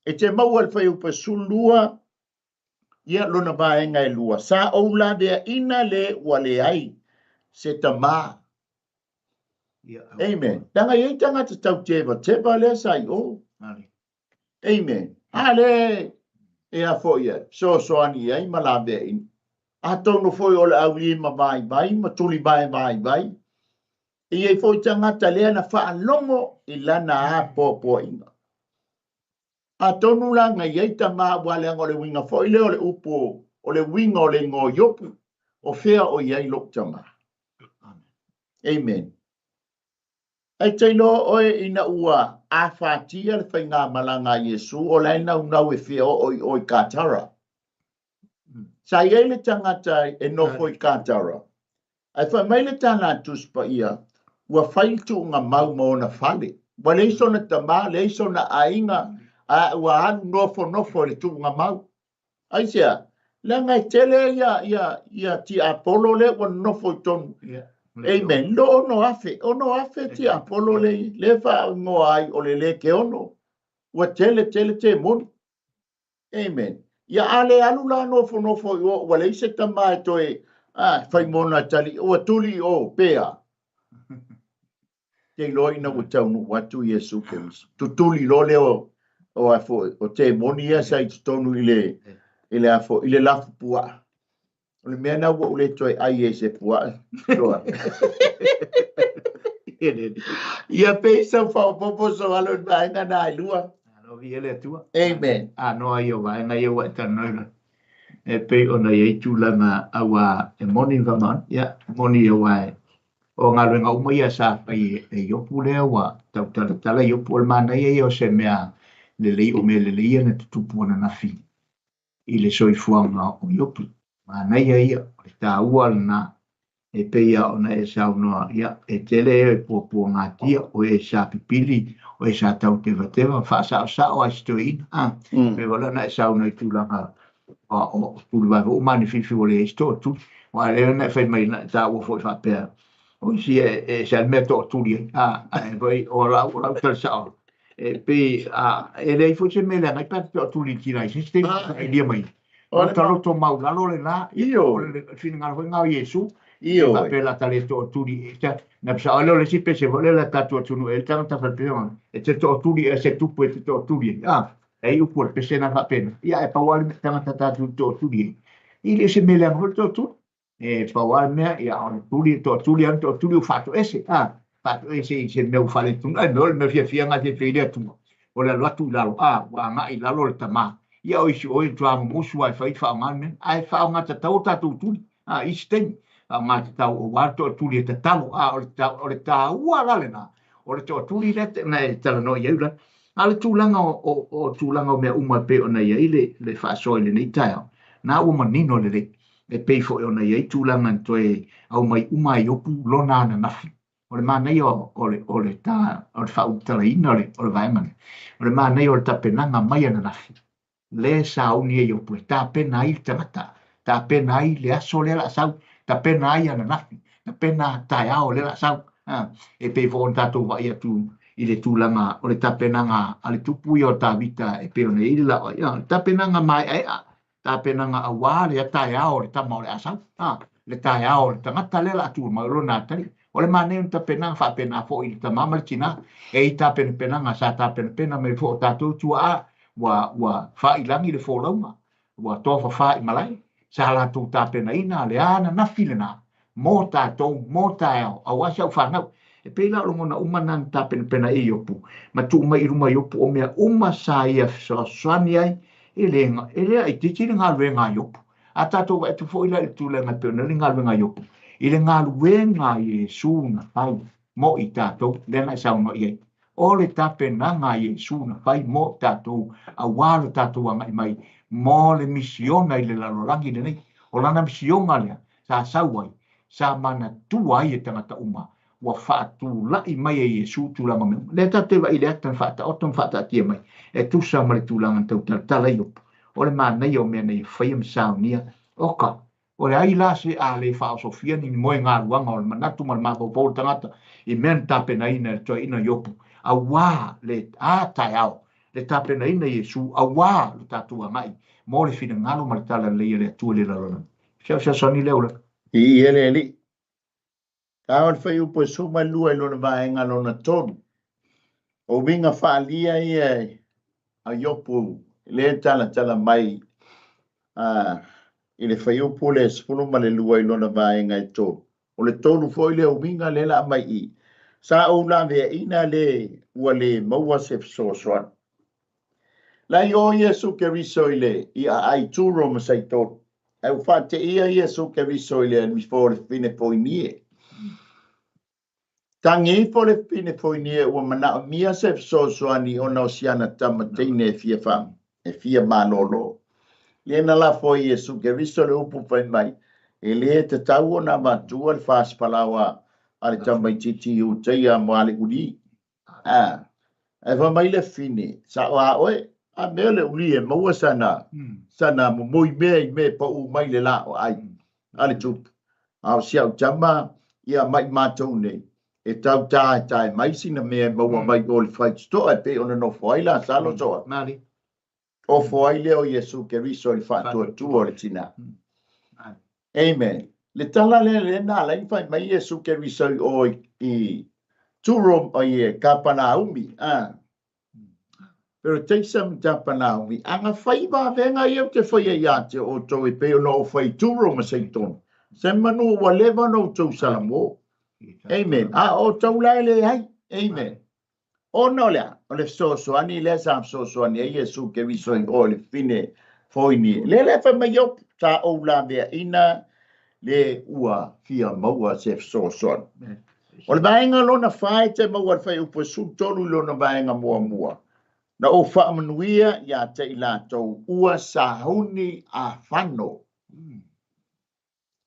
E te maua i le fuaiupu 12, ia lona vaega e lua, sa ou laveaina le ua leai se tamā. Amen. Leaga e i ai tagata tautevateva lea sa i o. Amen. A le e a foi e fesoasoani i ai ma laveaina. Atonu foi o le aulima vaivai ma tulivae vaivai, e i ai foi tagata lea na faalogo i lana apoapoaiga. Atonu la na i ai tama aua leaga o le uiga foi lea o le upu o le uiga o le igoa o Iopu, o fea o i ai lou tama. Amen. Ae te iloa oe ina ua afatia le faigamalaga a Iesu, o la e naunau e fia oo i o i Katara. Sa i ai le tagata e nofo i Katara, ae fai mai le tala a Tusi Paia, ua fai le tuuga mau ma ona fale. Ua leai sona tama, leai sona aiga, a ua alu nofonofo i le tuuga mau. Aisea? Leaga e tele ia ia ia tiapolo lea ua nonofo i totonu. Amen. Lo 6,000, 6,000 tiapolo le le faaigoa ai o le lekeono. Ua tele tele temoni. Amen. Ia a le alu la nofonofo i o, ua leai se tama e toe a, fai mona tali, ua tuli i o, pe a? Te iloa ina ua taunuu atu Iesu Keriso. Tutuli loa lea o, o a foi, o temoni ia sa i totonu i le, i le a foi, i le lafu puaa. O le mea lena ua ou le toe ai ai i se puaa. Ia pei sau faaopoopo Soalo i le vaega na e lua. Malo viia le Atua. Amen. Anoa ia o vaega ia ua e talanoa ai loa. E pei ona i ai tulaga auā e moni ma faamaoni. Ia, e moni auā e o galuega uma ia sa fai e Iopu lea ua tautalatala Iopu, o le manaia ia o se mea lelei, o mea lelei ia na tutupu ananafi i le soifuaga o Iopu. Manaia ia, o le taua lena, e pei lava ona e saunoa, ia, e tele e puapuagatia, o e sa pipili, o e sa tautevateva, faasaosao lava i si toeaina, a, pei foi la ona e saunoa i tulaga o tulivae foi ua manififi ua leai se toatuli. Aua o lea na e fai mai na e taua foi faapea, o isi e ese lava le mea e toatuli ai, a, ae foi o lau, o lau tala sao, e pei a, e leai foi se mea leaga ai pe a te toatuli i le tila i se isi taimi sailia mai. O le taloto maulalo lena, o le finagalo foi lena o Iesu, e faapea la ta le toatuli, na sao ai lea o le isi pese foi lea le tatou atunuu e i ai le tagata faipea, e te toatuli ea se tupu e te toatuli ai, a, e i ai upu o le pese lena faapena, ia ae pau lava le tagata tatou te toatuli ai, e le o se mea leaga foi le toatuli. E pau lava le mea, ia, o le tuli, toatuli lava, toatuli ua faatoese, a, faatoese i se mea ua faaletonu, ai mea o le mea fiafia lena e fiafia ai le Atua, o le alu atu i lalo, a, ua agai i lalo le tama. Ia o isi o e matua mumusu lava e fai faaaoga le mea, ae faaaoga tatau o tatou tuli, a, i isi taimi, faaaoga tatau aua le toatuli e tatalo, a, o le, o le taua la lena, o le toatuli lea na e talanoa i ai la. A o le tulaga o, o, o tulaga o mea uma e pei ona i ai le, le faasoa i lenei taeao, na ua manino lelei. E pei foi ona i ai tulaga na toe aumai uma ai Iopu lona ananafi. O le manaia o le, o le, ta, o le faaulutalaina o le, o le vaega lea, o le manaia o le tapenaga mai ananafi, lea e sauni ai Iopu e tapena ai le tagata, tapena ai le aso lea o le a sau, tapena ai ananafi, tapena taeao lea o le a sau. E pei foi ona tatou vaai atu i le tulaga o le tapenaga a le tupu ia o Tavita e pei ona i ai le laoai, le tapenaga maeaea tapenaga aua le taeao o le tama o le a sau, a, le taeao o le tagata lea o le a tu mai o lona atalii. O le manaia o ni tapenaga faapena foi i le tama ma le tina, e i ai tapenapenaga sa tapenapena mai foi o tatou tuaa, ua, ua faailagi le folauga, ua tofafa i malae, sa latou tapenaina le ananafi lena mo tatou, mo taeao, aua si au fanau. E pei la o lagona uma na na tapenapena ai e Iopu, ma tuu mai i luma o Iopu o mea uma sa ia fesoasoani ai, e le, e le laitiiti le galuega a Iopu. A tatou vaai atu foi la i le tulaga e pei ona i ai le galuega a Iopu, i le galuega a Iesu na fai mo i tatou, lea na e saunoa i ai, o le tapenaga a Iesu na fai mo i tatou, aua lo tatou agai mai mo le misiona i le lalolagi lenei. O lana misiona lea sa sau ai, sa manatua ai e tagata uma, ua faatulai mai e Iesu tulaga o mea uma. Lea tatou te vaai i le ata na faataoto ma faataatia mai, e tusa ma le tulaga na tautalatala ai Iopu. O le manaia o mea na ia faia ma saunia, oka, o le ai la se a le faaosofia ni moegaluaga o le manatu ma le mafaufau o le tagata i mea na tapenaina e le toeaina Iopu, aua le a taeao, le tapenaina e Iesu, aua lo tatou agai mo le finagalo ma le talalelei a le Atua i le lalolagi. Si au fesoasoani lea ula. Viia le Alii. Tau o le fuaiupu e 12 i lona vaega lona tolu. O uiga faaalia ia a Iopu lea e talatala mai i le fuaiupu lea 12 i lona vaega e tolu. O le tolu foi lea uiga lea la aumai i i. Sa ou laveaiina le ua le maua se fesoasoani. La i o Iesu Keriso i le i aai Turo ma Saitoni. Ae ua faateia Iesu Keriso i le alifo o le fine Foinie. Tagi ifo le fine Foinie ua manaomia se fesoasoani ona o siana tama teine e fia fa, e fia malolo. Lea na lafo ai Iesu Keriso le upu fai mai, e le tatau ona avatua le fasipalaoa a le tamaitiiti Iutaia mo a le uli. A, ae fai mai le fine, sao a oe. A mea le uli e maua sana sana momoi mea i mea e paʻu mai le la o ai a le tupu. A o si au tama ia mai matou nei e tau taetae mai sina mea e maua mai o le faitotoa e pei ona nofo ai Lasalo soa. Mali. Ofo ai lea o Iesu Keriso i le faatuatua o le tina. Amen. Le tala lea lea na ala ai fai mai Iesu Keriso i o i Turo o i Kapanaumi. Ah. Pero teisa ma Kapanaumi. Aga fai vavenga ia te faia ia te outou e pei ona ou fai i Turo ma Seitona. Se manu ua leva ona outou salamo. Amen. A outou la e leai. Amen. Ona o le a? O le fesoasoani lea sa fesoasoani ai Iesu Keriso i o i le fine foini. Lea la e fai mai Iopu, sa ou laveaina le ua fia maua se fesoasoani. O le vaega lona fa e te maua i le fuaiupu e 13 i lona vaega muamua. Na ou faamanuia ia te i latou ua sauni afano.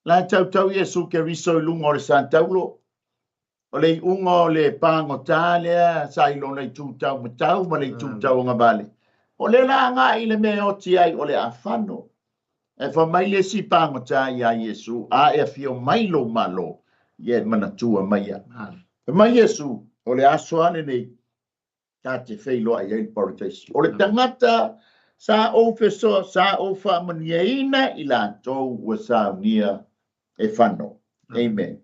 La e tautau Iesu Keriso i luga o le sataulo, o le iuga o le pagota lea sa i lona itu taumatau ma le itu tauagavale. O lea la agai i le mea e oti ai o le afano. Ae fai mai le isi pagota iā Iesu, A e afio mai lou Malo, ia e manatua mai au. Fai mai Iesu, O le aso lava lenei, ta te feiloai ai le Paradise. O le tagata sa ou fesoa, sa ou faamanuiaina i latou ua saunia e fano. Amen.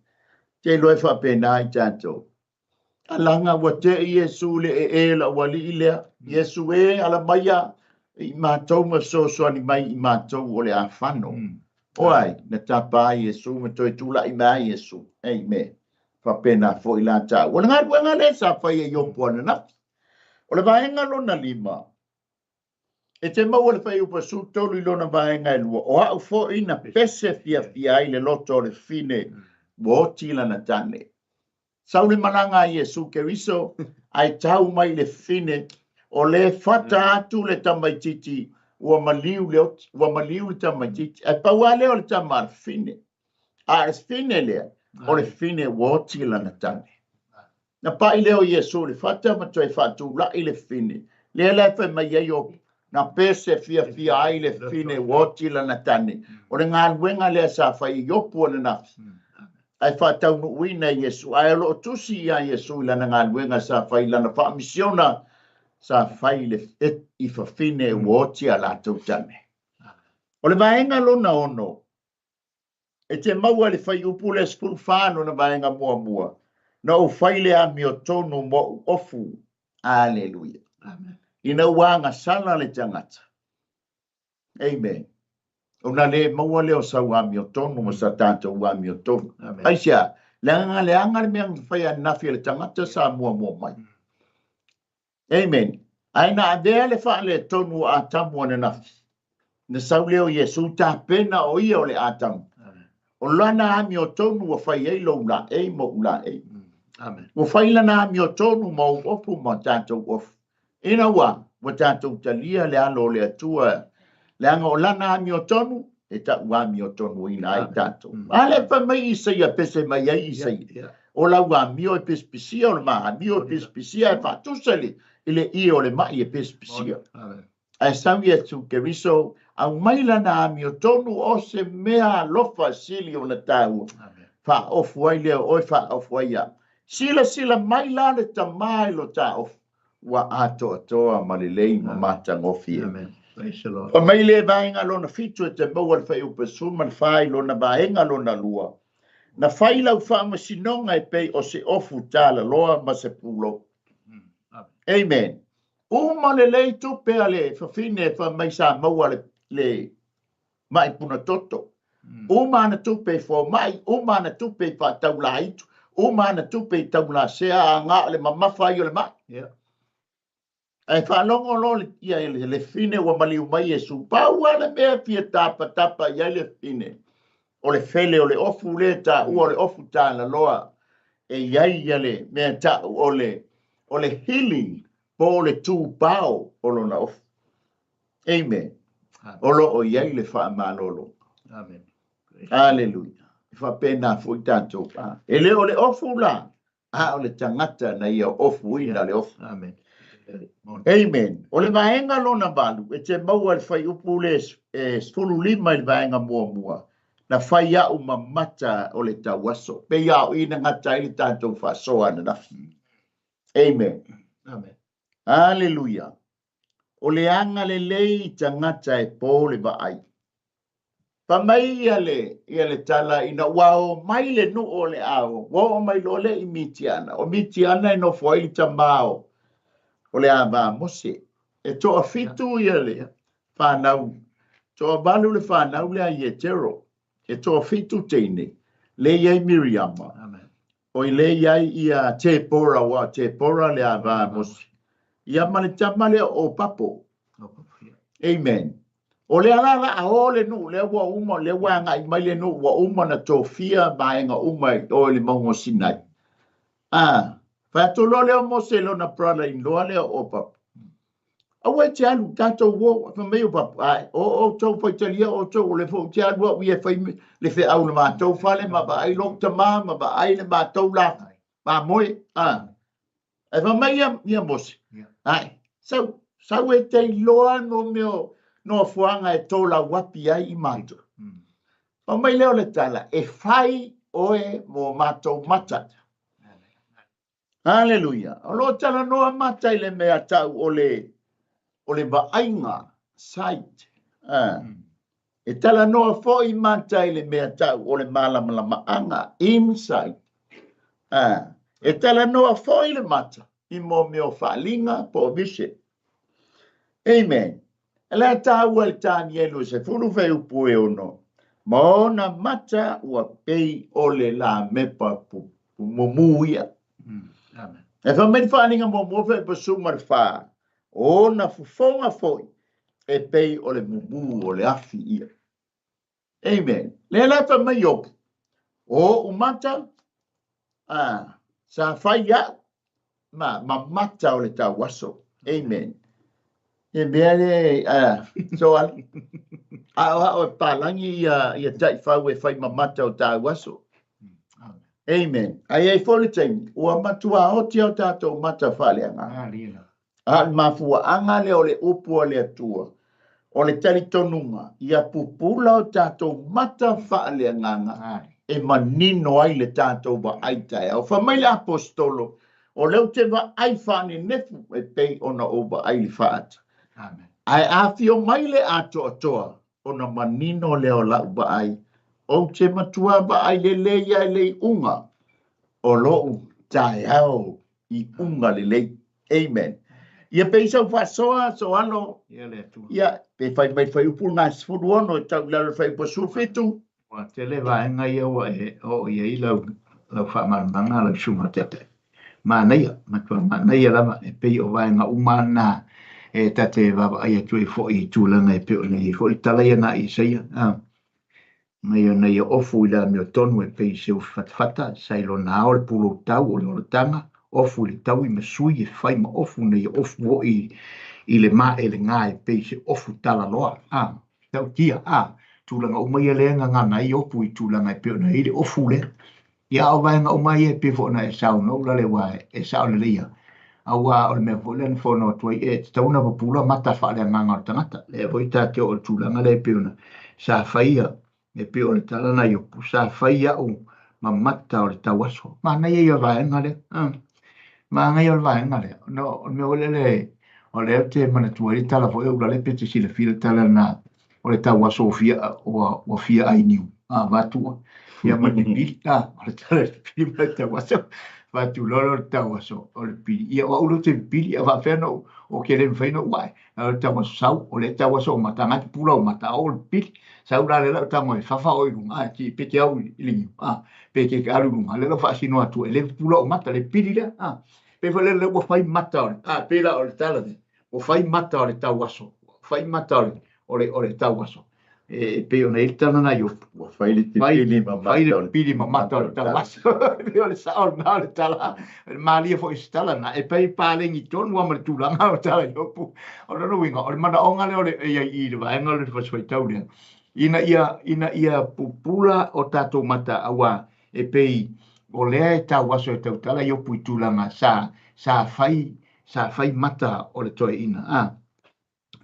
Te iloa e faapena i tatou. Alaga ua te'i Iesu le ee lau alii lea. Iesu e, ala maia i matou ma fesoasoani mai i matou o le a fano. O ai, na tapa ai Iesu ma toe tula'i mai ai Iesu. Amen. Faapena foi la taua. O le galuega lea sa faia i Iopo ananafi. O le vaega lona lima, e te maua le fuaiupu 13 i lona vaega e lua, o au foi na pese fiafia ai le loto o le fine ua oti lana tane. Sau le malaga a Iesu Keriso, ae tau mai le fine, o le fata atu le tamaitiiti ua maliu le oti, ua maliu le tamaitiiti. Ae pau lava lea o le tama a le fine. A o le fine lea, o le fine ua oti lana tane. Na pai lea o Iesu i le fata ma toe faatula'i le fine. Lea la e fai mai ai o na pese fiafia ai le fine ua oti lana tane. O le galuega lea sa fai e Iopu ananafi, ae faataunuuina e Iesu. Ae o lo o tusi iā Iesu i lana galuega sa fai i lana faamisiona sa fai i le i fafine ua oti a latou tane. O le vaega lona ono, E te maua i le fuaiupu lea 14 lona vaega muamua, Na ou fai le amiotonu mo ou ofu. Aleluia. Ina ua agasala le tagata. Amen. Ona le maua lea o sau amiotonu ma sa tatou amiotonu. Aisea? Leaga leaga le mea na fai ananafi e le tagata sa muamua mai. Amen. Ae na avea le faaletonu o Atamu ananafi. Na sau lea o Iesu tapena o ia o le Atamu. O lana amiotonu ua fai ai lou laei ma ou laei. Amen. Ua fai lana amiotonu ma ou ofu ma tatou ofu. Ina ua ua tatou talia le alo o le Atua, leaga o lana amiotonu e tau amiotonuina ai tatou. A lea fai mai Isaia, pese mai ai Isaia, o lau amio e pisipisia, o le ma amio e pisipisia, e faatusa i le ie o le ma'i e pisipisia. Ae sau Iesu Keriso, aumai lana amiotonu o se mea alofa sili ona taua. Faaofu ai lea o oe, faaofu ai au. Silasila mai la le Tama i lo ta ofu, ua atoatoa ma lelei ma matagofie. Fai mai le vaega lona fitu e te maua le fuaiupu e 14 i lona vaega lona lua, Na fai lau faamasinoga e pei o se ofu talaloa ma se pulou. Amen. Uma lelei tupe a le fafine fai mai sa maua le, le ma'i puna toto. Uma ana tupe i fomai, uma ana tupe i faataulaitu, uma ana tupe i taulasea a na o le mamafa ai o le ma'i. Yeah. Ae faalogo loa le, ia, le, le fine ua maliu mai Iesu. Pau lava le mea e fia tapatapa i ai le fine, o le fele o le ofu lea e taua o le ofu talaloa e i ai ia le mea ta'u o le, o le healing po o le tupao o lona ofu. Amen. O lo o i ai le faamalolo. Amen. Aleluia. E faapena foi tatou. E le o le ofu la, a o le tagata na ia ofuina le ofu. Amen. Amen. O le vaega lona valu, e te maua i le fuaiupu le 15 i le vaega muamua, na fai a'u ma mata o le tauaso. Pei a o i na gata ai le tatou faasoa ananafi. Amen. Amen. Aleluia. O le agalelei i tagata e po le vaai. Fai mai ia le, ia le tala ina ua o mai le nuu o le a o, ua oo mai loa lea i Mitiana. O Mitiana e nofo ai le tama o, o le ava a Mose. E toafitu ia le fanau, toavalu le fanau lea a Ietero. E toafitu teine, lea e i ai Miriama. Oi lea e i ai ia Tepora, aua o Tepora le ava a Mose. Ia ma le tama lea o Opapo. Amen. O lea la la a o le nuu, lea ua uma, lea ua agai mai le nuu, ua uma na tofia vaega uma i o i le mauga o Sinai. A, fai atu loa lea o Mose i lona brother in law lea o Opapo. Aua e te alu, tatou o, fai mai Opapo, ae, o outou faitalia outou, o lea foi ou te alu au ia e fai le feau i le matou fale ma vaai lou tama ma vaai le matou la mamoe. A, Ae fai mai ia, ia Mose, ae, sau, sau e te iloa no mea o noafuaga e tolauapi ai i matou. Fai mai lea o le tala, e fai oe mo matou mata. Haleluia. O lo o talanoa mata i le mea tau o le, o le vaaiga, sight. Ah. E talanoa foi mata i le mea tau o le malamalamaaga, insight. A, e talanoa foi le mata i mo mea o faaaliga po o vision. Amen. E le taua i le Tanielu e sefulu fuaiupu e ono, ma ona mata ua pei o le lamepa mumu ia. Amen. E fai mai le faaaliga muamua fuaiupu sefulu ma le fa, o ona fofoga foi e pei o le mumu o le afi ia. Amen. Lea la fai mai Iopu, o ou mata, a, sa fai au, ma, ma mata o le tauaso. Amen. E mea le, a, so ali, a o ao e palangi ia, ia taifau e fai ma mata o tauaso. Amen. Ae i ai foi le taimi, ua matua oti o tatou mata faaleagaga. A o le mafuaaga lea o le upu a le Atua, o le talitonuga ia pupula o tatou mata faaleagaga e manino ai le tatou vaai taeao. Fai mai le Aposetolo, O lea ou te vaai faanenefu e pei ona ou vaai i le faata. Ae a afio mai le atoatoa, ona manino lea o lau vaai, ou te matua vaai lelei ai le iuga o lou taeao i uga lelei. Amen. Ia pei sau faasoa, soalo, Ia le Atua. ia, pe fai mai le fuaiupu lena e 16 e tau i lalo i le fuaiupu 17. Ua tele vaega ia ua e oo i ai lau, lau faamalamalamaga lau susuga taitai. Manaia, matua manaia lava, e pei o vaega uma na e ta te vaavaai atu ai foi i tulaga e pei ona i ai foi le tala ia na Isaia. Ah. Mai ona ia ofu i le amiotonu e pei se ufi fatafata, sa i lona ao le pulou tau o le olataga, ofu i le taui ma sui e fai ma ofu na ia ofu hoʻi i le maʻelegā e pei se ofu talaloa. A, tautia, a, tulaga uma ia lea e gagana ai Iopu i tulaga e pei ona i ai le ofu lea. Ia, a o vaega uma ia e pei foi ona e saunoa Ulalei aua e sao lelei lava, aua o le mea foi lea na fono atu ai, e tatau ona pupula mata faaleagaga o le tagata. Lea foi ta te oo i le tulaga lea e pei ona sa faia, e pei o le tala na Iopu, sa fai au ma mata o le tauaso. Manaia ia o le vaega lea. Manaia o le vaega lea. No, o le mea foi lele, o lea ou te manatua ai le tala foi o Ulalei pe te silafia le tala na o le tauaso ua fia, ua, ua fia ai niu, a, vatua, ia ma le pipili, a, o le tala le pipili ma le tauaso, vatu loa lea o le tauaso, o le pipili, ia o au lea ou te pipili, a faapefea ona ou, ou te le mafai ona ou ae, a o le tauaso sau, o lea tauaso o mata, na te pula o mata, a o le pipili, sau la lea la ou tago e fafa oe i luga, a, ti, pe te au i le niu, a, pe te alu i luga, lea la ou faasino atu, e le pupula ou mata, le pipili lea, a, pei foi lea lea ua fai mata o le, a, pei la o le tala lea, Ua fai mata o le tauaso, ua fai mata o le, o le, o le tauaso. E, e pei ona i ai le tala na Iopu. Ua fai le pipili ma mata o le pipili ma mata o le tauaso. E pei o le sao lena o le tala, e malie foi se tala na, e pei paleni tonu lava ma le tulaga o le tala Iopu. O lona uiga, o le manaoga lea o le, e i ai i le vaega o le Fasi Faitau lea, ina ia, ina ia pupula o tatou mata, aua e pei o lea e tauaso e tautala Iopu i tulaga sa, sa fai. Sa fai mata o le toeaina, a.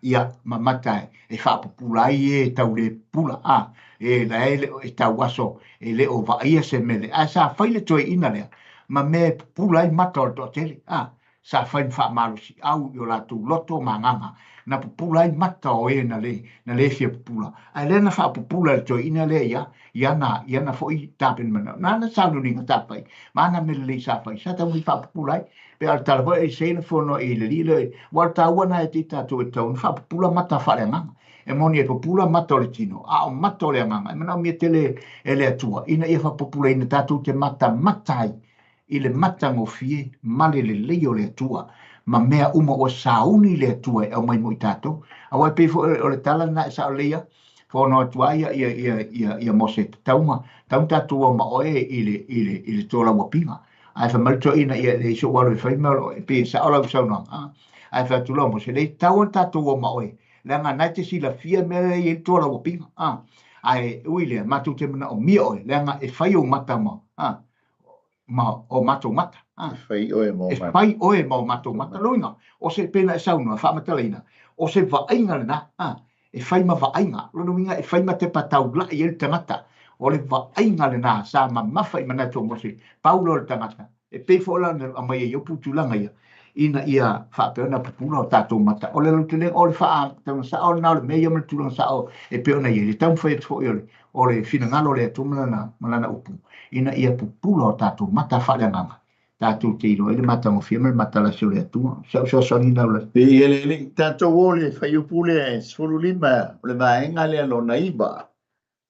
Ia, ma mata e faapupula ai e tau le pupula, a. E la e le o e tau aso e le o vaaia se mele, ae sa fai le toeaina lea ma mea e pupula ai mata o le toatele, a. Sa fai ma faamalosiau i o latou loto ma agaga, na pupula ai mata o e na le na le fia pupula, ae lea na faapupula e le toeaina lea ia i ana i ana foi tapena manao. Na ana sauniuniga sa fai, ma ana mea lelei sa fai, sa taumafai e faapupula ai. Pei o le tala foi e se le fono i le alii lea, aua o le taua lena ia te i tatou e tatau ona faapupula mata faaleagaga. E moni e pupula mata o le tino, a o mata o le agaga e manaomia tele e le Atua ina ia faapupulaina tatou te matamata ai i le matagofie ma le lelei o le Atua ma mea uma ua sauni le Atua e aumai mo i tatou. Aua e pei foi o le tala lena e sao lelei lava, fono atu lava ia, ia, ia, ia, ia Mose, tatau ma, tatau ona tatou o ma oe i le, i le, i le tolauapiga. Ae fai mai le toeaina, ia, e leai so'u alu e fai mea o lo, e pei e sao lau saunoaga, a. Ae fai atu loa Mose, leai, tatau ona tatou o ma oe, leaga na e te silafia mea lea e i ai le tolauapiga, a. Ae ui lea, matou te manaomia oe, leaga e fai ou mata ma, a, ma o matou mata. A. E fai oe ma o E fai oe ma o matou mata. Lona uiga, o se, pei ona e saunoa, faamatalaina, o se vaaiga lena, a, e fai ma vaaiga. Lona uiga, e fai ma tepa taulai ai le tagata. O le vaaiga lena sa mamafa i manatu o Mose, pau lea o le tagata. E pei foi la ona aumai e Iopu tulaga ia, ina ia faapea ona pupula o tatou mata. O le lautelega, o le faatauga sao lena o le mea ia ma le tulaga sao e pei ona i ai le taumafai atu foi o le, o le finagalo o le Atua ma lana, ma lana upu, ina ia pupula o tatou mata faaleagaga, tatou te iloa ai le matagofie ma le matalasi o le Atua. Si au fesoasoani lena Ualasi. Pei e le i tatou o i le fuaiupu lea e 15 o le vaega lea lona 9,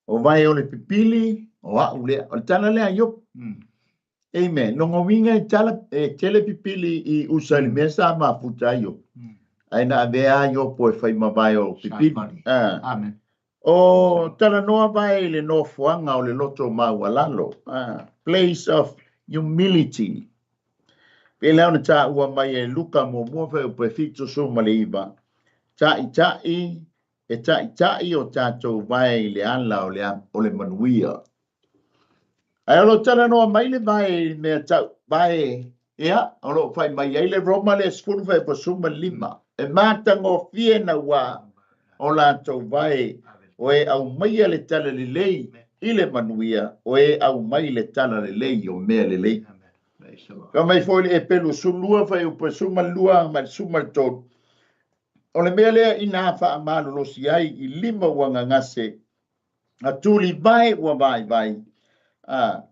o vae o le pipili, o a'u lea. O le tala lea a Iopu. Amen. Lona uiga e tala, e tele pipili i usa i le mea sa mafuta ai Iopu. Ae na avea a Iopu e fai ma vae o pipili. Ah. Amen. O talanoa vae i le nofoaga o le loto maualalo, ah, place of humility. Pei la ona taua mai e Luka muamua fuaiupu e 79, Taʻitaʻi, e taʻitaʻi o tatou vae i le ala o le, o le manuia. Ae o lo o talanoa mai le vae i le mea tau vae, ia, o lo o fai mai ai le Roma le 10 15, e matagofie naua o latou vae o e aumaia le tala lelei i le manuia, o e aumai le tala lelei o mea lelei. Fai mai foi le Epelu 12 fuaiupu 12 ma le 13, o le mea lea ina faamalolosi ai i lima ua gagase, a tulivae ua vaivai, a,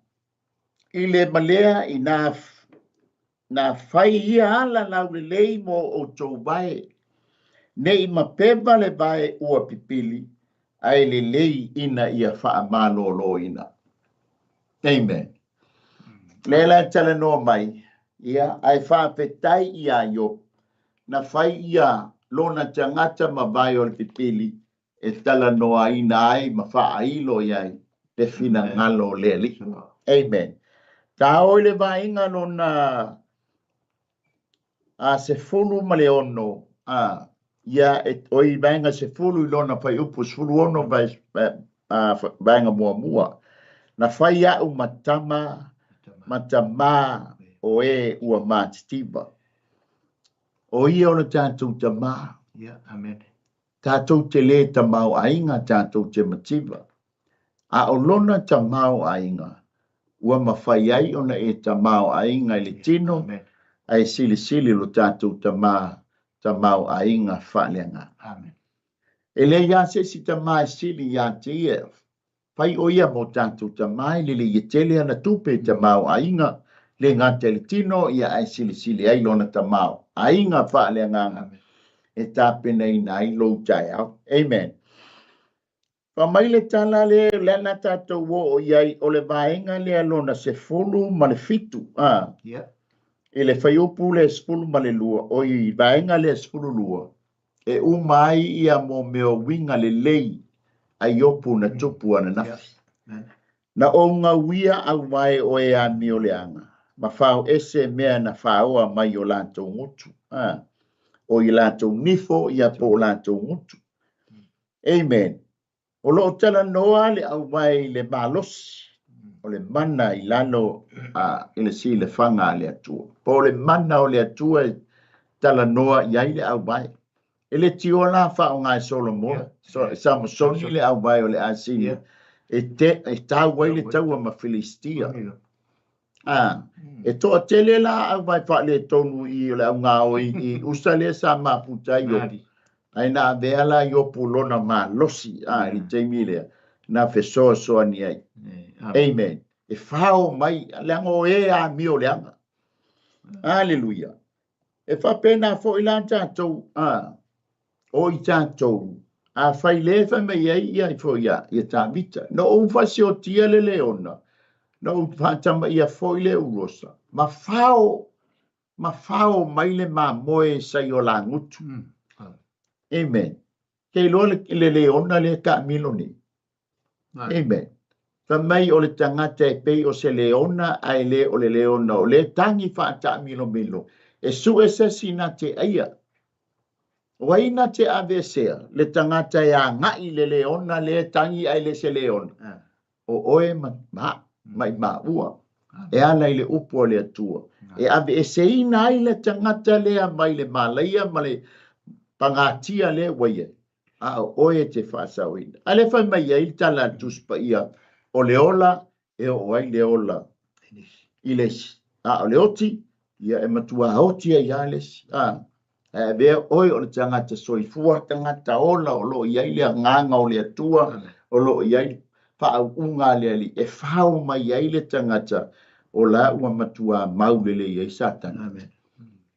i le malea ina na fai ia ala laulelei mo outou vae, nei mapeva le vae ua pipili, ae lelei ina ia faamaloloina. Amen. Lea la e talanoa mai, ia, ae faafetai iā Iopu, na fai ia lona tagata ma vae o le pipili, e talanoaina ai ma faailo i ai le finagalo o le Alii. Amen. Taoi le vaega lona a 16, a ia e oi vaega 10 i lona fuaiupu 16 vaega muamua. Na fai a'u ma tama ma tamā o e ua matitiva. O ia o le tatou tamā. Yeah, amen. Tatou te lē tamaoaiga, tatou te mativa. A o lona tamaoaiga, ua mafai ai ona e tamaoaiga i le tino, ae silisili lo tatou tamā tamaoaiga faaleagaga. Amen. E leai lava se isi tamā e sili ia te ia. Fai o ia mo tatou tamā e lelei e tele ana tupe i tamaoaiga, le gata i le tino, ia ae silisili ai lona tamaoaiga faaleagaga e tapenaina ai lou taeao. Amen. Fai mai le tala lea, lea na tatou oo i ai, o le vaega lea lona 17, a, Yeah. i le fuaiupu le 12, o i vaega lea 12, e uma ai ia mo mea o uiga lelei a Iopu na tupu ananafi. Yeah. Na ou gauia auvae o e amioleaga, ma fao ese mea na faoa mai o latou gutu, a, o i latou nifo ia po o latou gutu. Amen. O lo o talanoa le auvae i le malosi, o le mana i lalo a, i le silafaga a le Atua. Po o le mana o le Atua e talanoa i ai le auvae. E le tioa la faaaoga e Solomona, Samosoni le auvae o le asini e, te, e tau ai le taua ma Filistia. A, e toatele la auvae faaletonu i o le augaoi i usa lea sa mafuta ai Iopu. Ae na avea la Iopu lona malosi a i le taimi lea na fesoasoani ai. Amen. E fao mai, leaga o e amio leaga. Aleluia. E faapena foi la tatou, a, o i tatou, afai lea e fai mai ai ia ifo ia, ia Tavita, na ou fasiotia le leona, na ou faatamaia foi le ulosa, ma fao, ma fao mai le mamoe sa i o lagutu. Amen. Ke iloa le, le leona lea taamilo nei. Amen. Fai mai o le tagata e pei o se leona ae le o le leona o le tagi faataamilomilo e sue se isi na te aia. O ai na te aveesea le tagata e agai i le leona lea tagi ae le se leona? O oe ma, ma, ma i maua. E ala i le upu a le Atua. E aveeseina ai le tagata lea mai le malaia ma le pagatia lea ua i ai. A o oe e te faasaoina. A lea fai mai ai le tala a le Tusi Paia, o le ola e oo ai le ola i le isi. A o le oti, ia e matuā oti ai lava le isi. A, ae avea oe o le tagata soifua, tagata ola o lo o i ai le agaga o le Atua, o lo o i ai le faauuga a le Alii, e fao mai ai le tagata o la ua matuā mau lelei ai Satana. Amen.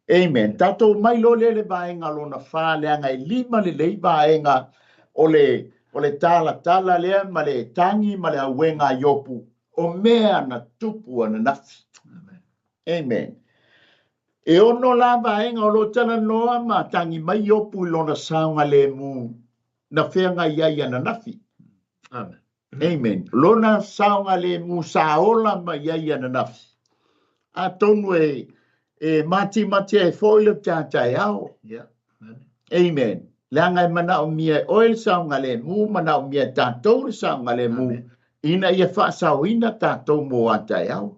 Amen. Tatou mai loa lea i le vaega lona fa, leaga e lima lelei vaega o le, o le talatala lea ma le tagi ma le auega a Iopu, o mea na tupu ananafi. Amen. Amen. E ono la vaega o lo o talanoa ma tagi mai Iopu i lona saogalemu na feagai ai ananafi. Amen. Amen. Lona saogalemu sa ola mai ai ananafi. Atonu e, e matimati ai foi le taetaeao. Yeah. Amen. Leaga e manaomia e oe le saogalemu, manaomia e tatou le saogalemu, ina ia faasaoina tatou mo a taeao.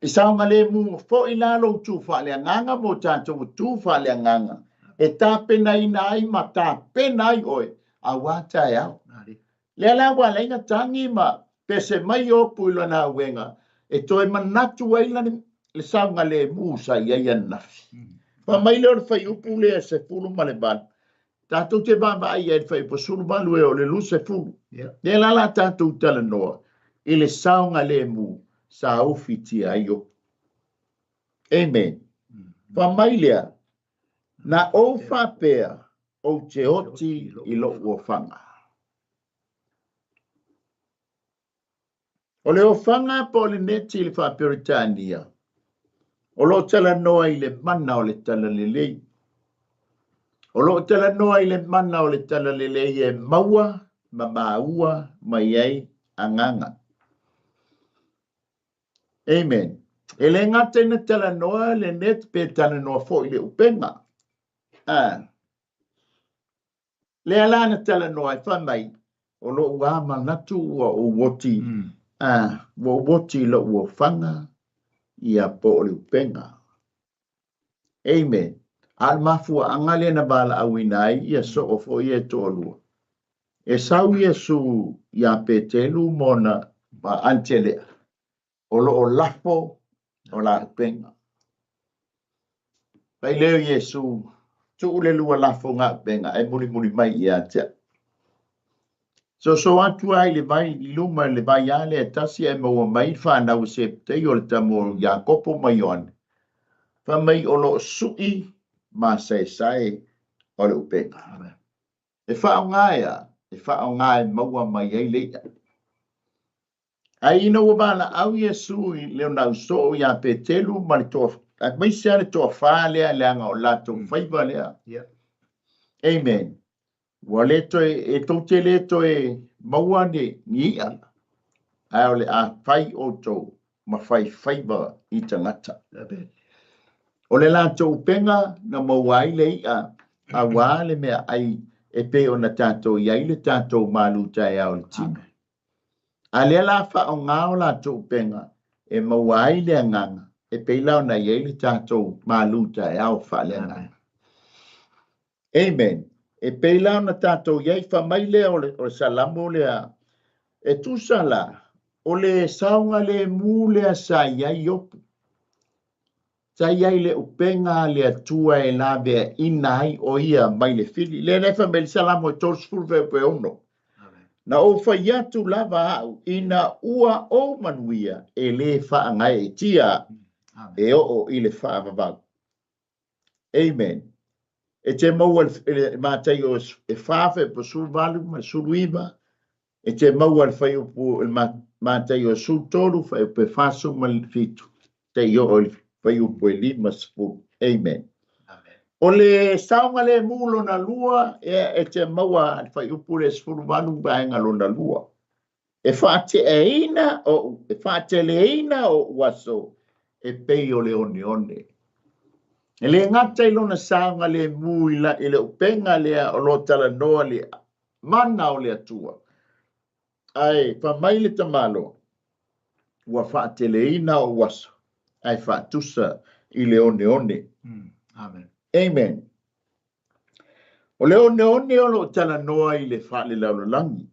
E saogalemu foi la lou tu faaleagaga mo tatou tu faaleagaga, e tapenaina ai ma tapena ai oe aua taeao. Lea la ua ala ai na tagi ma pese mai Iopu i lona auega e toe manatu ai lana le saogalemu sa i ai ananafi. Fai mai lea o le fuaiupu lea 18, tatou te vaavaai i ai i le fuaiupu 18 e o le 20. Lea la la tatou talanoa i le saogalemu sa ufitia ai Iopu. Amen. Fai mai lea, na ou faapea ou te oti i lou ofaga. O le ofaga po o le neti i le Faa-Peretania, o lo o talanoa i le mana o le talalelei. O lo o talanoa i le mana o le talalelei e maua ma maua mai ai agaga. Amen. E le gata ina talanoa le net pe talanoa foi le upega. Ah. Lea la na talanoa ai, fai mai, o lou lava manatu ua ou oti, a, ua ou oti i lou ofaga, ia po o le upega. Amen. A o le mafuaaga lea na valaauina ai ia soo foi ia e toalua. E sau Iesu iā Petelu ma ona ma Anitelea, o lo o lafo o la upega. Fai lea o Iesu, tuu le lua lafo ga upega ae mulimuli mai ia te au. Soso atu lava i le vai i luma i le vai lava lea e tasi ae maua mai le fanau a Sepetei o le tama o Iakopo ma Ioane, fai mai o lo o sui masaesae o le upega. E faaaoga e a? E faaaoga e maua mai ai le i'a. Ae ina ua valaau Iesu i le onausoo iā Petelu ma le toa, aemaise lava le toafa lea leaga o latou faiva lea. Amen. Ua le toe, e tou te le toe maua ni, ni i'a, ae o le a fai outou ma fai faiva i tagata. Amen. O le latou upega na maua ai le i'a aua le meaai e pei ona tatou i ai le tatou malu taeao i le tino. A lea la faaaoga o latou upega e maua ai le agaga. E pei la ona i ai le tatou malu taeao faaleagaga. Amen. E pei la ona tatou i ai, fai mai lea o le, o le Salamo lea, e tusa la, o le saogalemu lea sa i ai Iopu. Sa i ai le upega a le Atua e laveaina ai o ia mai le fili. Lea la e fai mai le Salamo e 36. Na ou fai atu lava au, ina ua ou manuia, e lē faagaeetia au e oo i le faavavau. Amen. E te maua i le Mataio e 4 fuaiupu 18 ma le 19, e te maua i le fuaiupu i le Mataio 13 fuaiupu e 47 seia oo i le fuaiupu e 50. Amen. O le saogalemu lona lua, e te maua i le fuaiupu le 18 vaega lona lua. E faateaina ou, e faateleina ou aso e pei o le oneone. E le gata i lona saogalemu i, la, i le upega lea o lo o talanoa le mana o le Atua, ae fai mai le tamaloa, ua faateleina ou aso, ae faatusa i le oneone. Amen. Amen. O le oneone o lo o talanoa i le faalelaulalagi.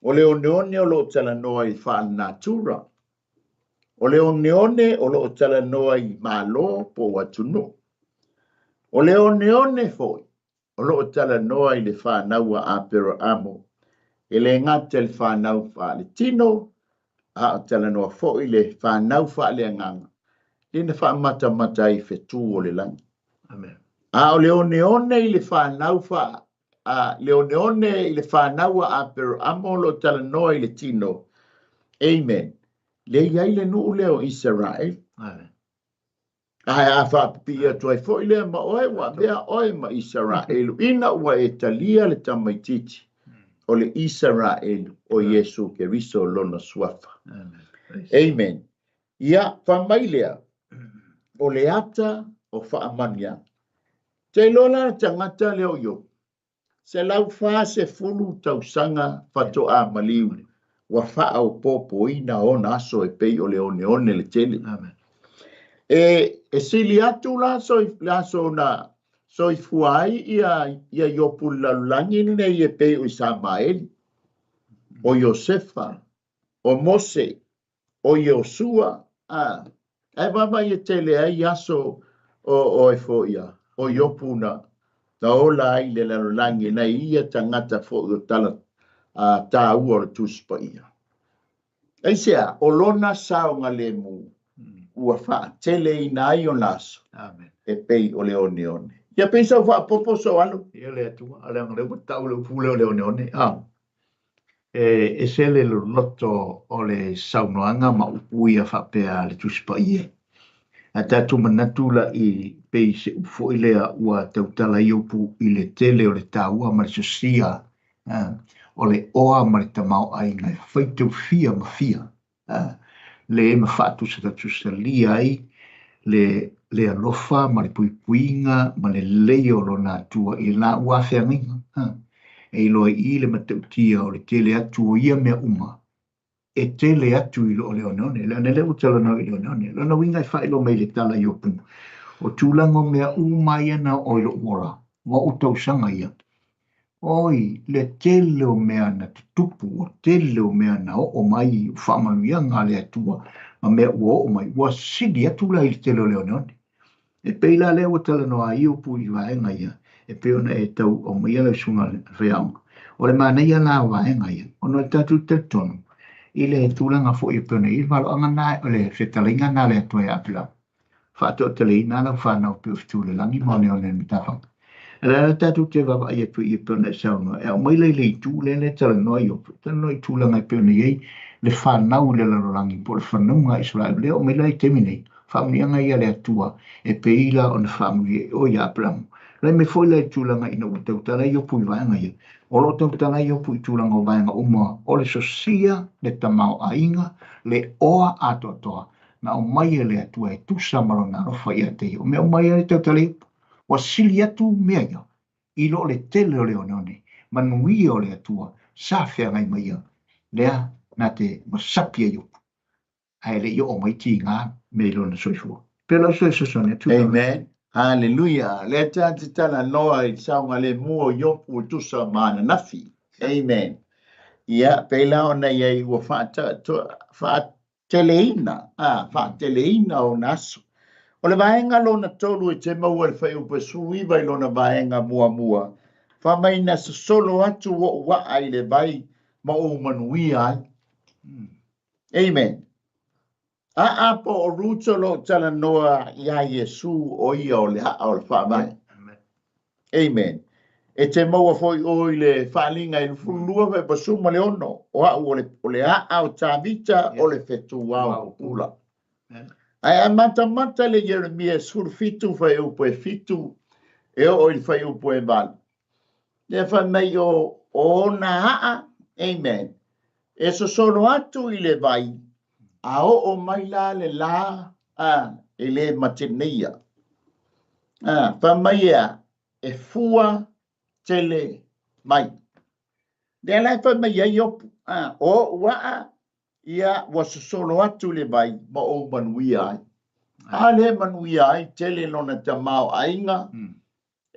O le oneone o lo o talanoa i faalenatura. O le oneone o lo o talanoa i Malo po o atunuu. O le oneone foi o lo o talanoa i le fanau a Aperaamo, e le gata i le fanau faaletino, a o talanoa foi i le fanau faaleagaga, lea na faamatamata ai i fetu o le lagi. Amen. A o le oneone i le fanau faa a le oneone i le fanau a Aperaamo o lo o talanoa i le tino. Amen. Lea i ai le nuu lea o Isaraelu. Amen. Ae a faapipii atu ai foi lea ma oe, ua avea oe ma Isaraelu, ina ua e talia le tamaitiiti o le Isaraelu, o Iesu Keriso lona suafa. Amen. Ia, fai mai lea, o le ata o faamanuiaga. Te iloa la le tagata lea o Iopu, 140 tausaga faatoa maliu, ua faaopoopoina ona aso e pei o le oneone le tele. E, e sili atu la le aso na soifua ai ia, ia Iopu i le lalolagi lenei e pei o Isamaeli, o Iosefa, o Mose, o Iosua, a, ae vaavaai e tele ai aso o oe foi a, o Iopu na, na ola ai i le lalolagi nai ia tagata foi o tala a, taua o le Tusi Paia. Aisea? O lona saogalemu ua faateleina ai ona aso e pei o le oneone. Ia pei sau faaopoopo Soalo. Ia le Atua, a leaga o lea ua tau le upu lea o le oneone, a. E ese le loloto o le saunoaga ma upu ia faapea a le Tusi Paia. Ae tatou manatu la i pei se upu foi lea ua tautala ai upu i le tele o le taua ma le sosia o le oa ma le tamaoaiga e faitau fia ma fia le ma faatusatusalia ai le, le alofa ma le puipuiga ma le lelei o lona Atua i la ua feagaiga. E iloa i i le matautia o le tele atu o ia mea uma, e tele atu i lo le oneone. Leaga lea ua talanoa i le oneone. Lona uiga e faailoa mai i le tala i Iopu, o tulaga o mea uma ia na oo i lou ola, ua ou tausaga ia, Oi, le tele o mea na tutupu, o tele o mea na oo mai, o faamanuiaga a le Atua ma mea ua oo mai, ua sili atu la i le tele o le oneone. E pei la lea ua talanoa ai Iopu i vaega ia, e pei ona e tau aumaia lau susuga i le faiaoga. O le manaia la o vaega ia, ona o le tatou talitonu i le tulaga foi e pei ona i ai le valoaga na, o le fetalaiga na a le Atua ia Apelama. Faatoateleina lau fanau pei o fetu i le lagi ma oneone i le matafaga. O le a la tatou te vaavaai atu i i pei ona e saunoa, e aumai la i le itu lea lea e talanoa i Iopu, talanoa i tulaga e pei ona i ai le fanau i le lalolagi po o le fanauga a Isaraelu. Lea e oo mai la i taimi nei, faamanuiaga ia a le Atua e pei la ona faamanuia i o ia Aperaamo. Lai mai foi la i tulaga ina ua tautala Iopu i vaega ia, o lo o tautala Iopu i tulaga o vaega uma o le sosia, le tamaoaiga, le oa atoatoa na aumai e le Atua e tusa ma lona alofa ia te ia. O mea uma ia e tautala Iopu, ua sili atu mea ia i lo le tele o le oneone, manuia o le Atua sa feagai ma ia, lea na te ua sapi ai Iopu. Ae le i oo mai tiga me i lona soifua. Pei o lau fesoasoani atu. Amen. Haleluia. Lea ta te talanoa i saogalemu o Iopu e tusa ma ananafi. Amen. Ia, pei la ona i ai ua faateleina, a, faateleina ona aso. O le vaega lona tolu e te maua i le fuaiupu e 19 i lona vaega muamua, fai mai na sosolo atu o'u aa i le vai ma ou manuia ai. Amen. Aa po o roots o lo o talanoa iā Iesu o ia o le aa o le faavae. Amen. E te maua foi oe i le Faaaliga i le 22 fuaiupu 16, o au o le, o le aa o Tavita o le fetuao pupula. Ae a matamata le Ieremia 17 fuaiupu e 7 e oo i le fuaiupu e 8, lea fai mai o, o ona aa, amen, e sosolo atu i le vai, a oo mai la le lā, a, e le mateneia. A, fai mai e a, e fua tele mai. Lea la e fai mai ai Iopu, a, o o'u aa, ia, ua sosolo atu i le vai ma ou manuia ai. A lea e manuia ai, tele lona tamaoaiga,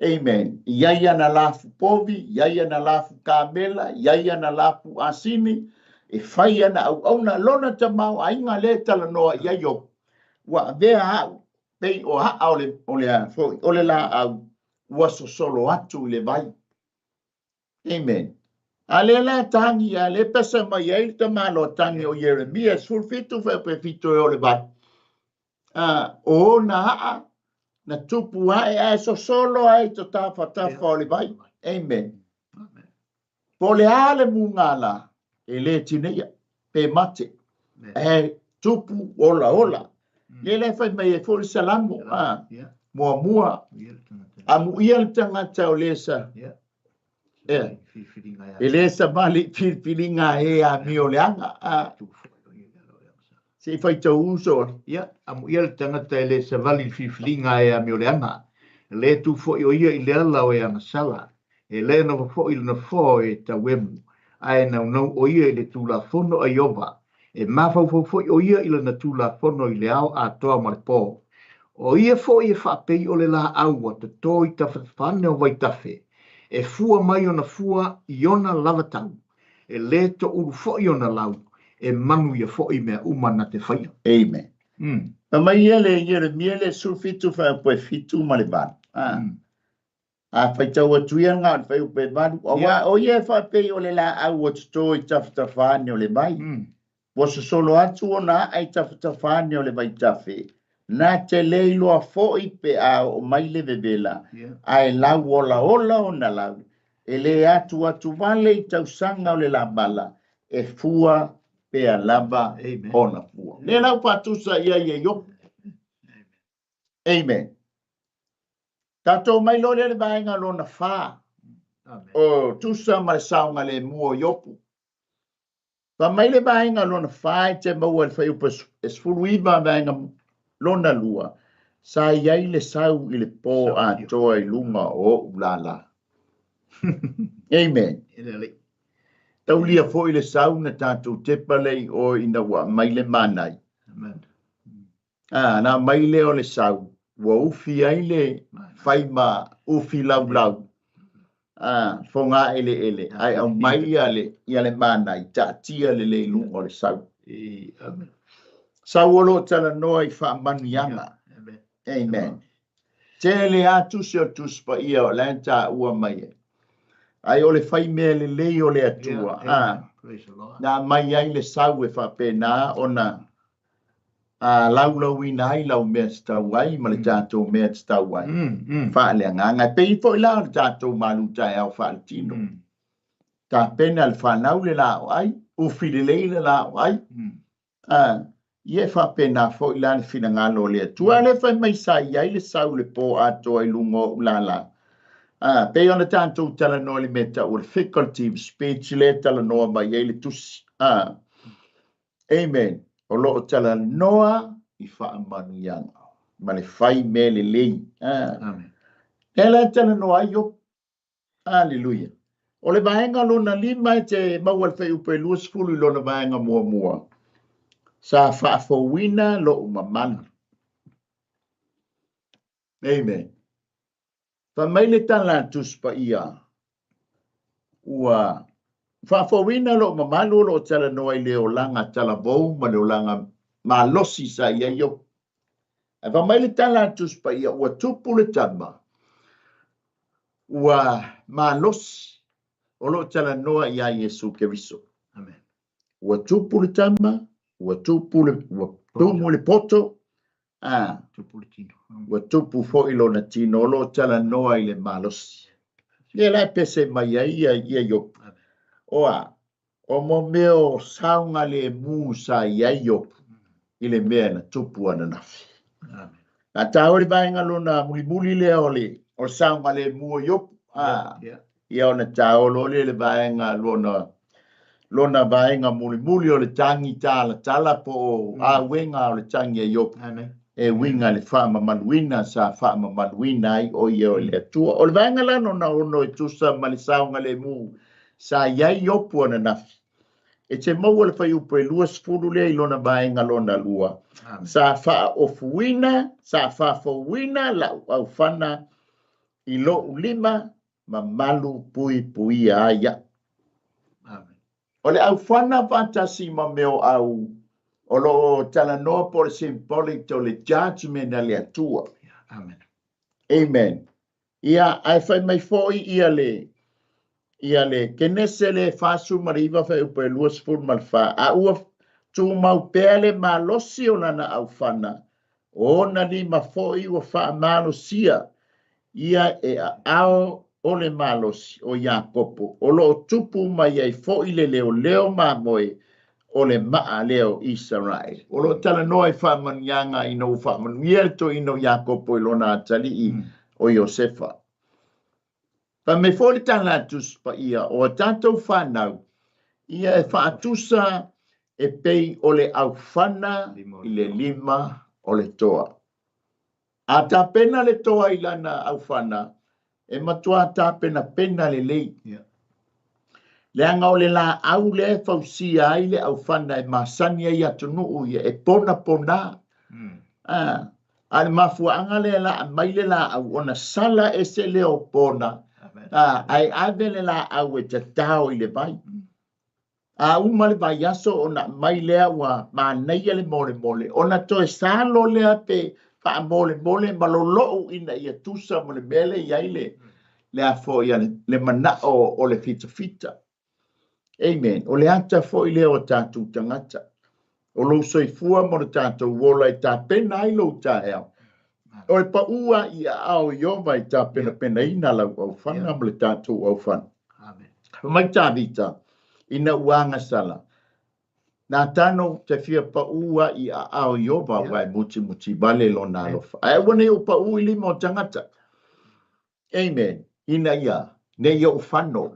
Amen. I ai ana lafu povi, i ai ana lafu kamela, i ai ana lafu asini, e fai ana auauna, lona tamaoaiga lea e talanoa i ai Iopu, ua avea au, pei o aa o le, o le a foi, o le laau, ua sosolo atu i le vai. Amen. A lea la tagi, a lea pesa mai ai le tamaloa tagi o Ieremia, 17 fuaiupu e 7 e oo i le 8. A, o ona aa, na tupu ae ae sosolo ai to tafatafa o le vai. Amen. Po o le a le mugala, e le tineia, pe mate. Ae tupu ola ola. Lea la e fai mai ai foi le Salamo, a, muamua, amuia le tagata o le sa, e, e le savali i filifiliga a e amio leaga. A, se i faitau uso. Ia, amuia le tagata e le savali i le filifiliga a e amioleaga. E le tu foi o ia i le ala o e agasala. E le nofo foi i le nofoa o e tauemu, a e naunau o ia i le Tulafono a Ieova. E mafaufau foi o ia i lana Tulafono i le ao atoa ma le po. O ia foi e faapei o le laau ua toto i tafatafane o vaitafe, e fua mai ona fua i ona lava tau, e le toulu foi ona lau, e manuia foi mea uma na te faia. Amen. Fai mai ia le Ieremia le 17 fuaiupu e 7 ma le 8. A. A faitau atu ia na o le fuaiupu e 8, auā o ia e faapei o le laau ua toto i tafatafa ane o le vai, ua sosolo atu ona aa i tafatafa ane o le vaitafe, na te le iloa foi pe a oo mai le vevela, ae lau olaola ona lau, e le atuatuvale i tausaga o le lamala, e fua pea lava ona fua. Lea la ua faatusa i ai e Iopu. Amen. Tatou mai loa lea i le vaega lona fa o tusa ma le saogalemu o Iopu. Fai mai le vaega lona fa e te maua i le fuaiupu e 19 vaega lona lua, sa i ai le sau i le po atoa i luga o o'u lala. Amen. Taulia foi le sau na tatou tepa lea i o ina ua aumai le manai. Amen. A, na aumai lea o le sau, ua ufi ai le fai ma ufi laulau, a, fogaeleele, ae aumai ia le, ia le manai, taatia lelei i luga o le sau. Sau o lo o talanoa i faamanuiaga. Amen. Tele lava tusi o le Tusi Paia o la e taua mai ai. Ae o le fai mea lelei o le Atua, a, na aumai ai le sau e faapena ona a laulauina ai lau mea tatau ai ma le tatou mea tatau ai faaleagaga. E pei foi la o le tatou malu taeao faaletino. Tapena le fanau le laoai, ufi lelei le laoai, a, ia e faapena foi la le finagalo o le Atua. A lea fai mai sa i ai le sau i le po atoa i luga o o'u lala. A, pei ona tatou talanoa i le mea tau o le faculty of speech lea e talanoa mai ai le tusi. A, Amen. O lo o talanoa i faamanuiaga ma le fai mea lelei. Ah. Amen. Lea la e talanoa ai Iopu. Aleluia. O le vaega lona lima e te maua i le fuaiupu e 20 i lona vaega muamua. Sa faafouina lou mamalu. Amen. Fai mai le tala a Tusi Paia, Ua faafouina lou mamalu o lo o talanoa i le olaga talavou ma le olaga malosi sa i ai Iopu. Ae fai mai le tala a Tusi Paia, ua tupu le tama, ua malosi o lo o talanoa iā Iesu Keriso. Amen. Ua tupu le tama, ua tupu le, ua tumu le poto, a, Tupu le tino. Ua tupu foi lona tino o lo o talanoa i le malosi. Lea la e pese mai ai ia, ia Iopu. O a, o mo mea o saogalemu sa i ai Iopu i le mea na tupu ananafi. Amen. A taua le vaega lona mulimuli lea o le, o le saogalemu o Iopu, a, Yeah. ia ona taua loa lea le vaega lona, lona vaega mulimuli o le tagi talatala po o auega o le tagi a Iopu. Amen. E uiga i le faamamaluina sa faamamaluina ai o ia o le Atua. O le vaega la lona ono e tusa ma le saogalemu sa i ai Iopu ananafi. E te maua le fuaiupu e 20 lea i lona vaega lona lua. Amen. Sa faaofuina, sa faafouina la'u aufana i lo'u lima ma malu puipuia ai a'u. Amen. O le aufana faatasi ma mea o au o lo o talanoa po o le symbolic o le judgment a le Atua. Amen. Amen. Ia, ae fai mai foi ia le ia le Kenese le 49 fuaiupu e 24, a ua tumau pea le malosi o lana aufana, o ona lima foi ua faamalosia ia e aao o le malosi o Iakopo, o lo o tupu mai ai foi le leoleo mamoe o le maa lea o Isaraele. O lo o talanoa i faamanuiaga ina ua faamanuia le toeaina o Iakopo i lona atalii o Iosefa. Fai mai foi le tala a Tusi Paia, o a tatou fanau, ia e faatusa e pei o le aufana i le lima o le toa. A tapena le toa i lana aufana, e matua tapenapena lelei. Leaga o le laau lea e fausia ai le aufana e masani ai atunuu ia, e ponapona. A, a le mafuaaga lea la aumai le laau ona sala ese lea o pona, a, ae ave le laau e tatao i le vai. A uma le vaiaso ona aumai lea ua manaia le molemole, ona toe salo lea pe faamolemole ma lolou ina ia tusa ma le mea lea e i ai le, le a foi a le, le manao o le fitafita. Amen. O le ata foi lea o tatou tagata. O lou soifua ma lo tatou ola e tapena ai lou taeao. O le paʻu a i aao o Ieova e tapenapenaina lau aufana ma le tatou aufana. Amen. Fai mai Tavita, ina ua agasala, Natano ou te fia paʻu a i aao o Ieova, aua e mutimuti vale lona alofa. Ae aua ne i ou paʻu i lima o tagata. Amen. Ina ia, ne i ou fano.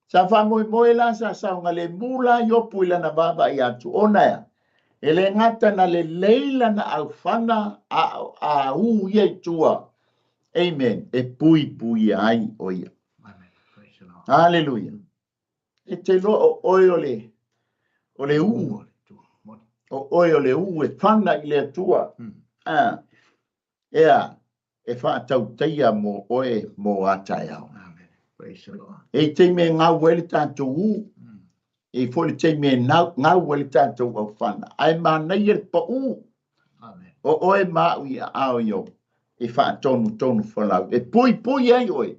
Sa faamoemoe la sa saogalemu la Iopu i lana vaavaai atu, ona ea? E le gata na lelei lana aufana a a ū ia i tua, amen, e puipuia ai o ia. Amen. Praise the Lord. Haleluia. E te iloa o oe o le o le ū, o oe o le ū e fana i le Atua. Ah, ea, e faatautaia mo oe mo a taeao. Amen. Praise the Lord. E i taimi e gau ai le tatou ū, e i foi le taimi e nau, gau ai le tatou aufana. Ae manaia le paʻu Amen. o oe ma au i aao i ou, e faatonutonu folau. E puipui ai oe,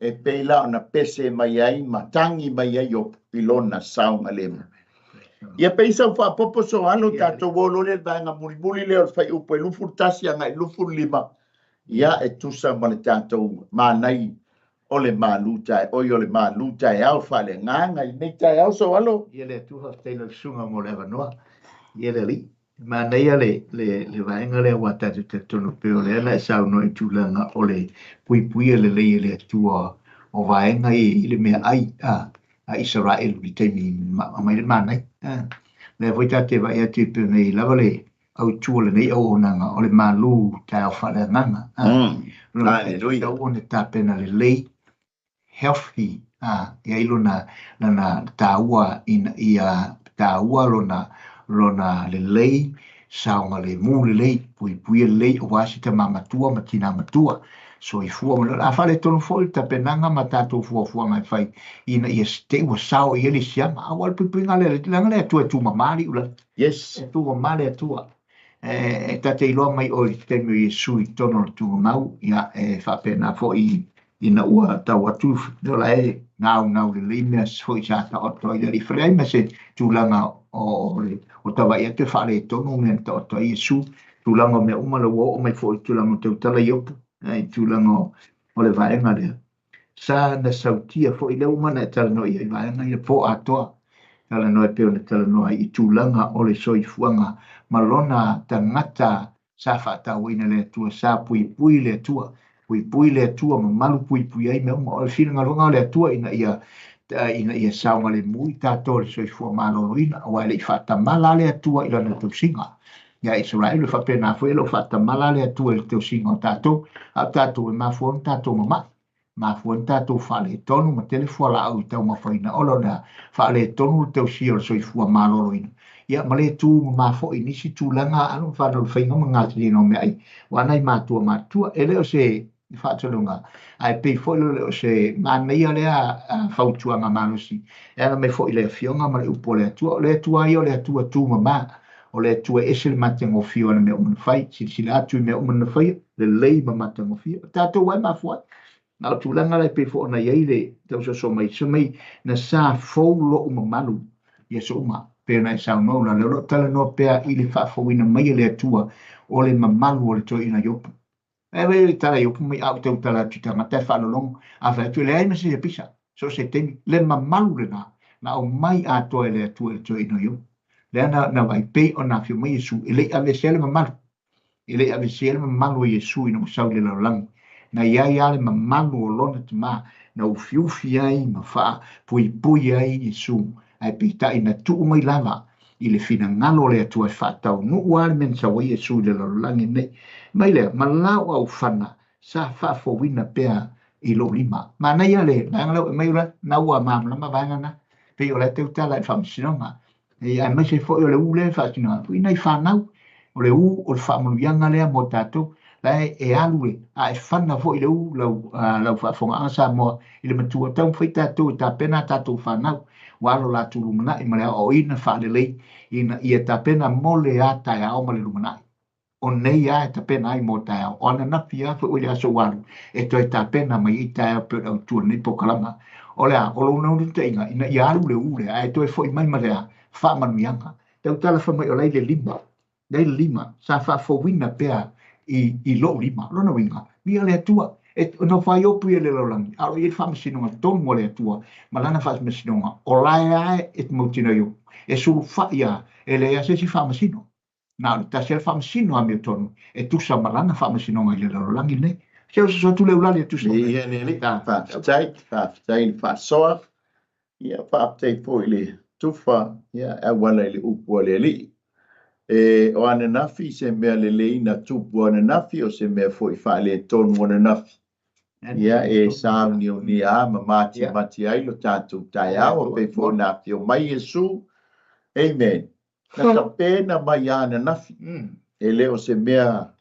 e pei la ona pese mai ai ma tagi mai ai Iopu i lona saogalemu. Ia pei sau faapopo so alo tatou o loa lea i le vaega mulimuli lea o le fuaiupu e 21 agai i le 25, ia e tusa ma le tatou manai o le malu tae, oi o le malu taeao faaleagaga i lenei taeao so alo. Ia le Atua faafetai lau susuga mo le avanoa. Ia le Alii. E manaia le, le, le vaega lea aua tatou te talitonu pei o lea na e saunoa i tulaga o le puipuia lelei e le Atua o vaega ia i le meaai a, a Isaraelu i le taimi ma aumai le manai. A, lea foi tatou te vaai atu e pei ona i ai lava le autu o lenei auaunaga o le malu taeao faaleagaga. A, o lona uiga e Hallelujah. tatau ona tapena lelei healthy, a, e i ai lona, lana taua ina ia taua lona lona lelei, saogalemu lelei, puipuia lelei aua se tama matua ma tina matua. Soifua ma le ola. A faaletonu foi le tapenaga ma tatou fuafuaga e fai ina ia te i ua sao i ai le siama. Aua o le puipuiga lea, leaga le Atua e tumama alii ulale. Yes. E tumama le Atua. E ta te iloa mai oe i le taimi o Iesu i totonu o le tuugamau, ia, e faapena foi ina ua tau atu le ola e gaugau lelei mea foi sa taoto ai le Alii. E leai ma se tulaga o le o tavaai atu e faaletonu mea na taoto ai Iesu, tulaga o mea uma la ua oo mai foi i le tulaga o tautala Iopu, i tulaga o le vaega lea. Sa na sautia foi lea ua uma ona e talanoa i ai vaega ia po atoa. Talanoa e pei ona talanoa ai i tulaga o le soifuaga ma lona tagata sa faatauaina e le Atua, sa puipui le Atua, puipui le Atua ma malu puipui ai mea uma. O le finagaloga o le Atua ina ia ina ia saogalemu i tatou i le soifua maloloina, aua e le i faatamala le Atua i lana tausiga ia Isaraelu, e faapena foi e le o faatamala le Atua i le tausiga o tatou, a o tatou e mafua ona tatou mama'i, mafua ona tatou faaletonu ma tele fualaau i taumafaina o lona faaletonu le tausia o le soifua maloloina, ia ma le tumama foi i nisi tulaga alo ma fanau i le faiga ma gasegase o meaai aua nai matua matutua. E le o se faatonuga, ae pei foi lea o se manaia lea fautuaga malosi e ala mai foi i le Afioga ma le upu a le Atua. O le Atua ia o le Atua tumama, o le Atua e ese le matagofie o ana mea uma na fai, silasila atu i mea uma na faia, lelei ma matagofie. O tatou ai mafua ai. A o tulaga la e pei foi ona i ai le tausoso mai, fai mai na sa fou lou mamalu i aso uma, pei ona e saunoa Ulaleo, o lo o talanoa pea i le faafouina mai e le Atua o le mamalu o le toeaina Iopu. Ae vaai le tala Iopu mai a ou tautala atu i tagata e faalologo, a fai atu e leai ma se pisa, so o se taimi, le mamalu lena na aumai atoa e le Atua i le toeaina o Iopu. Lea na, na vaai pei ona afio mai Iesu, e le i aveesea le mamalu, e le i aveesea le mamalu o Iesu ina ua sau i le lalolagi. Na i ai lava le mamalu o lona tama, na ufiufi ai ma faapuipui ai Iesu, ae peitai na tuu mai lava i le finagalo o le Atua e faataunuu lava le mea na sau ai Iesu i le lalolagi lenei. Mai lea, ma lau aufana sa faafouina pea i lou lima. Manaia le vaega lea ua aumai ula, na ua malamalama vaega na, pei o la e tautala i le faamasinoga. Aemaise foi o le u lea e faatino atu i nai fanau, o le u o le faamanuiaga lea mo tatou, la e alu e, a e fana foi le u lau, lau faafofogaaga Samoa i le matua, taumafai tatou e tapena a tatou fanau, ua alo latou lumanai ma le aoaoina faalelei ina ia tapena mo le a taeao ma le lumanai. O nei lava e tapena ai mo taeao, o ananafi lava foi ua i le aso ua alu e toe tapena mai ai taeao pei o le autu o lenei polokalama. O le a? O lou naunautaiga ina ia alu le u lea ae toe foi mai ma le a? Faamanuiaga. Tautala fai mai o la e i le lima, la e i le lima, sa faafouina pea i, i lou lima. O lona uiga, viia le Atua, e nofo ai Iopu ia i le lalolagi, a o lo o i ai le faamasinoga tonu a le Atua ma lana faamasinoga, o la e lava e mautinoa e Iopu, e sulufai lava, e leai lava se isi faamasino. Na o le tasi lava le faamasino amiotonu e tusa ma lana faamasinoga i le lalolagi lenei. Se o soso atu le ulale e tusa. Ia le alii, faafetai, faafetai i le faasoa, ia faafetai foi i le tufa, ia e auala i le upu a le alii. E, o ananafi se mea lelei na tupu ananafi, o se mea foi faaletonu ananafi. Ia e sauniunia lava ma matimati ai lo tatou taeao, e pei foi ona afio mai Iesu. Amen. Na tapena mai lava ananafi. E le o se mea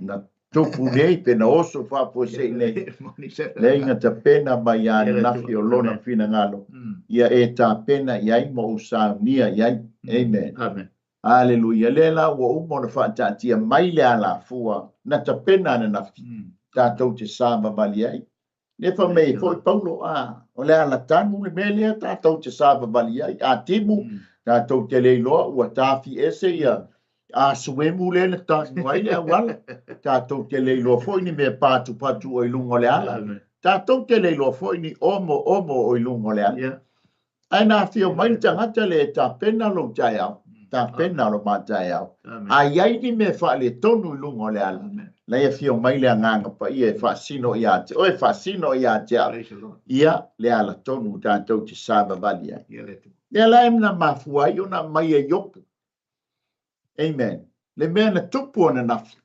na tupu nei pe na oso faafuasei nei. Leai, na tapena mai lava ananafi o lona finagalo. Ia e tapena i ai ma ou saunia i ai. Amen. Aleluia. Lea la ua uma ona faataatia mai le alafua na tapena ananafi tatou te savavali ai. Lea fai mai ai foi Paulo, a, o le alatanu le mea lea tatou te savavali ai. A timu, tatou te le iloa ua tafi ese ia asuemu lea na tanu ai le auala. Tatou te le iloa foi ni mea patupatu o i luga o le ala. Tatou te le iloa foi ni omoomo o i luga o le ala. Ae na afio mai le tagata lea e tapena lou taeao, tapena lo ma taeao. A i ai ni mea faaletonu i luga o le ala, la e afio mai le Agaga Paia e faasino ia te oe, faasino ia te au, ia le ala tonu tatou te savavali ai. Lea la e na mafua ai ona aumai e Iopu. Amen. Le mea na tupu ananafi.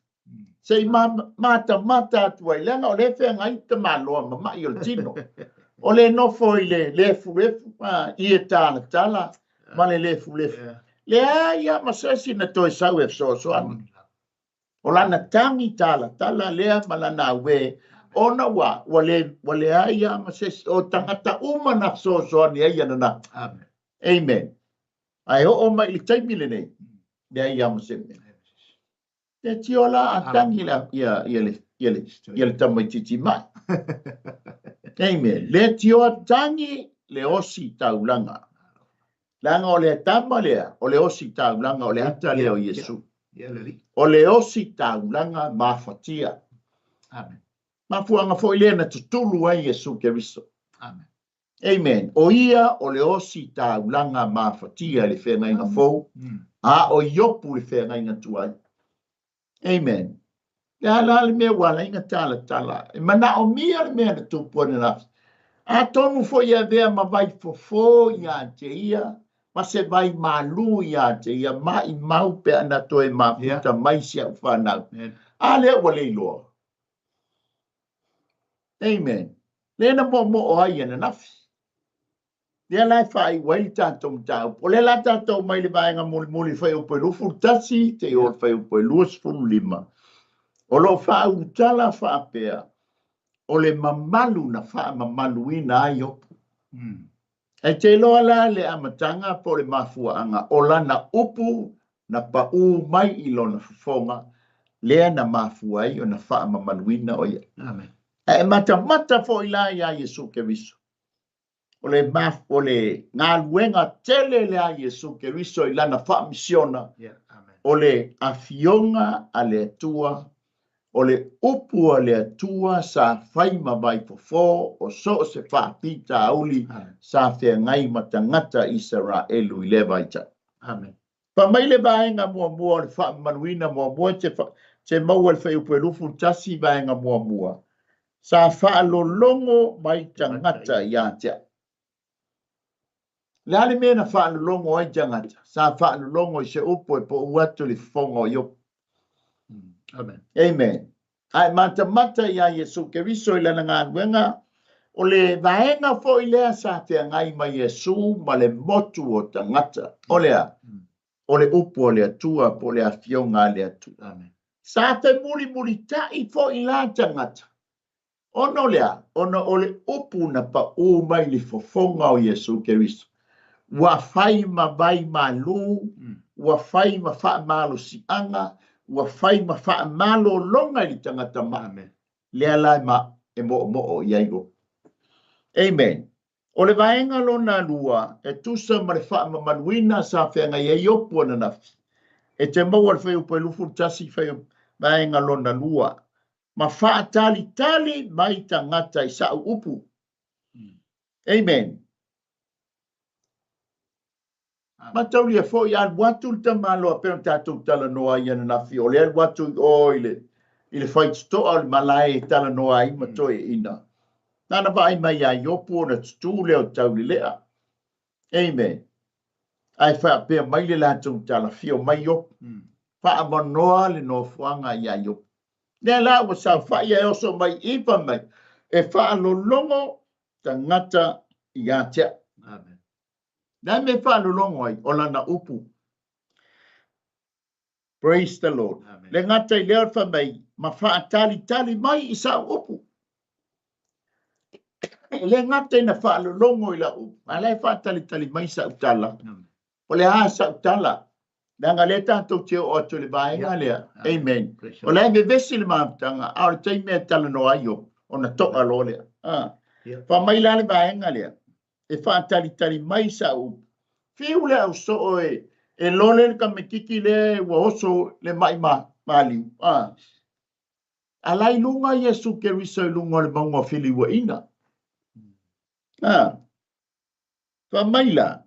Se i matamata atu ai, leaga o lea e feagai le tamaloa ma ma'i o le tino. O le nofo i le lefulefu, ie talatala ma le lefulefu. Leai lava ma se isi na toe sau e fesoasoani. O lana tagi talatala lea ma lana auē, ona ua, ua le, ua leai lava ma se isi. O tagata uma na fesoasoani ai ananafi. Amen. Amen. Ae oo mai i le taimi lenei, leai lava ma se mea. Le tio la a tagi la ia ia le ia le ia le tamaitiiti mai. Amen. Le tio a tagi le osi taulaga. Leaga o le tama lea, o le osi taulaga, o le ata lea o Iesu. O le osi taulaga mafatia. Amen. Mafuaaga foi lea na tutulu ai Iesu Keriso. Amen. Amen. O ia o le osi taulaga mafatia i le feagaiga fou, a o Iopu le feagaiga tuai. Amen. Le a la le mea ua ala ai ona talatala? E manaomia le mea na tupu ananafi. Atonu foi e avea ma vai fofo ia te ia, ma se vai malū ia te ia, maʻimau pe ana toe mafuta mai si au fanau. A lea ua le iloa. Amen. Lea na moomoo ai ananafi. Lea la e faaiu ai le tatou mataupu. O lea la tatou mai le vaega mulimuli fuaiupu e 21 seia oo i le fuaiupu e 25. O lo o faaulutala faapea, o le mamalu na faamamaluina ai Iopu. E te iloa la le amataga po o le mafuaaga o lana upu na paū mai i lona fofoga, lea na mafua ai ona faamamaluina o ia. Amen. A e matamata foi la iā Iesu Keriso. O le, o le galuega tele lea a Iesu Keriso i lana faamisiona, yeah. Amen. o le afioga a le Atua O le upu a le Atua sa fai ma vaifofo o so o se faafitauli sa feagai ma tagata Isaraelu i lea vaitau. Amen. Fai mai le vaega muamua o le faamamaluina muamua te, te maua i le fuaiupu e 21 vaega muamua, sa faalologo mai tagata ia te au. Le a le mea na faalologo ai tagata? Sa faalologo i se upu e pau atu i le fofoga o Iopu. Amen. Amen. A e matamata iā Iesu Keriso i lana galuega, o le vaega foi lea sa feagai ma Iesu ma le motu o tagata. O le a? O le upu a le Atua po o le afioga a le Atua. Amen. Sa femulimulitai foi la tagata. Ona o le a? Ona o le upu na paʻū mai i le fofoga o Iesu Keriso, ua fai ma vai malū, ua fai ma faamalosiaga, ua fai ma faamalologa i le tagata maʻi. Lea la e ma e moomoo i ai upu. Amen. O le vaega lona lua, e tusa ma le faamamaluina sa feagai ai Iopu ananafi. E te maua i le fuaiupu e 21 fuaiupu vaega lona lua. Ma faatalitali mai tagata i sa'u upu. Amen. Mataulia foi, alu atu le tamaloa pei ona tatou talanoa ai ananafi, o le alu atu i o i le, i le faitotoa o le malae e talanoa ai ma toeaiina. Nana vaai mai iā Iopu ona tutū lea o Taulelea. Amen. Ae faapea mai le latou tala, Afio mai Iopu. Faamanoa le nofoaga iā Iopu. Lea la ua saofai ae oso mai i fai mai, e faalologo tagata ia te au. Amen. Le a mea e faalologo ai? O lana upu. Praise the Lord. Amen. Le gata i lea o le fai mai, ma faatalitali mai i sa'u upu. E le gata ina faalologo i lau upu, a la e faatalitali mai sa'u tala. Amen. O le a sa'u tala? Leaga lea tatou te oo atu i le vaega lea. Amen. O la e vevesi le mafutaga, a o le taimi e talanoa ai Iopu, ona to'a loa lea. Ah. Fai mai la le vaega lea, e faatalitali mai sa'u upu. Fiu le au soo e, e lole le tamaititi lea ua oso le maʻi ma, maliu. Ah. A la i luga Iesu Keriso i luga o le mauga o Filiuaina. Ah. Fai mai la,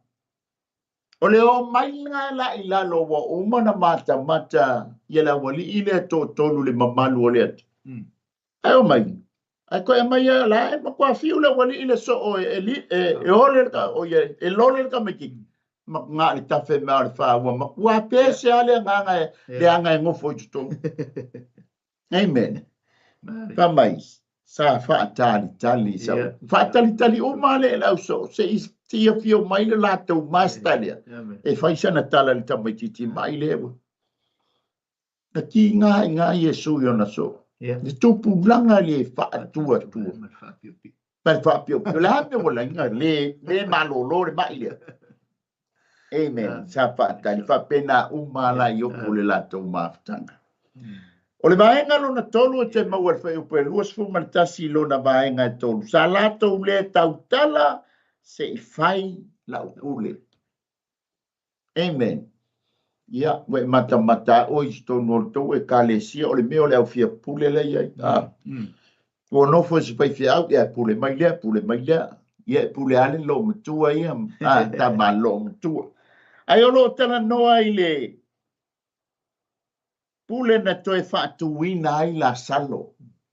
o le omaiga la i lalo ua uma ona matamata ia le aualii lea toatolu i le mamalu o le Atua. Ae omai, ae toe aumai a la e matua fiu le aualii le soo e, e, e, e ole le, o ia, e lole le tamaititi. Ma na le tafe mea o le wha, ua matua pese a le agaga e, le aga e gofo i totonu. Amen. Fai mai, Sa faatalitali sa faatalitali uma le le ausoo se i se i afio mai le latou master lea e fai sana tala i le tamaitiiti mai lea ua na tiga i ina Iesu i ona soo. Le tupulaga le faatuatua ma le faapiopio. O le a mea ua laina le le malolo le mai lea. Amen. Sa faatali faapena uma la i opu le latou mafutaga. O le vaega lona tolu e te maua i le fuaiupu e 21 lona vaega e tolu. Sa latou le tautala se i fai lau pule. Amen. Ia, ua e matamata a oe i totonu o le tou ekalesia, o le mea o le aufia pule lea i ai. Ah. Ua nofo i se faifeau, ia e pule mai lea, pule mai lea. Ia e pule lava le loomatua ia, a, tama a le loomatua. Ae o lo o talanoa i le pule na toe faatuina ai Lasalo.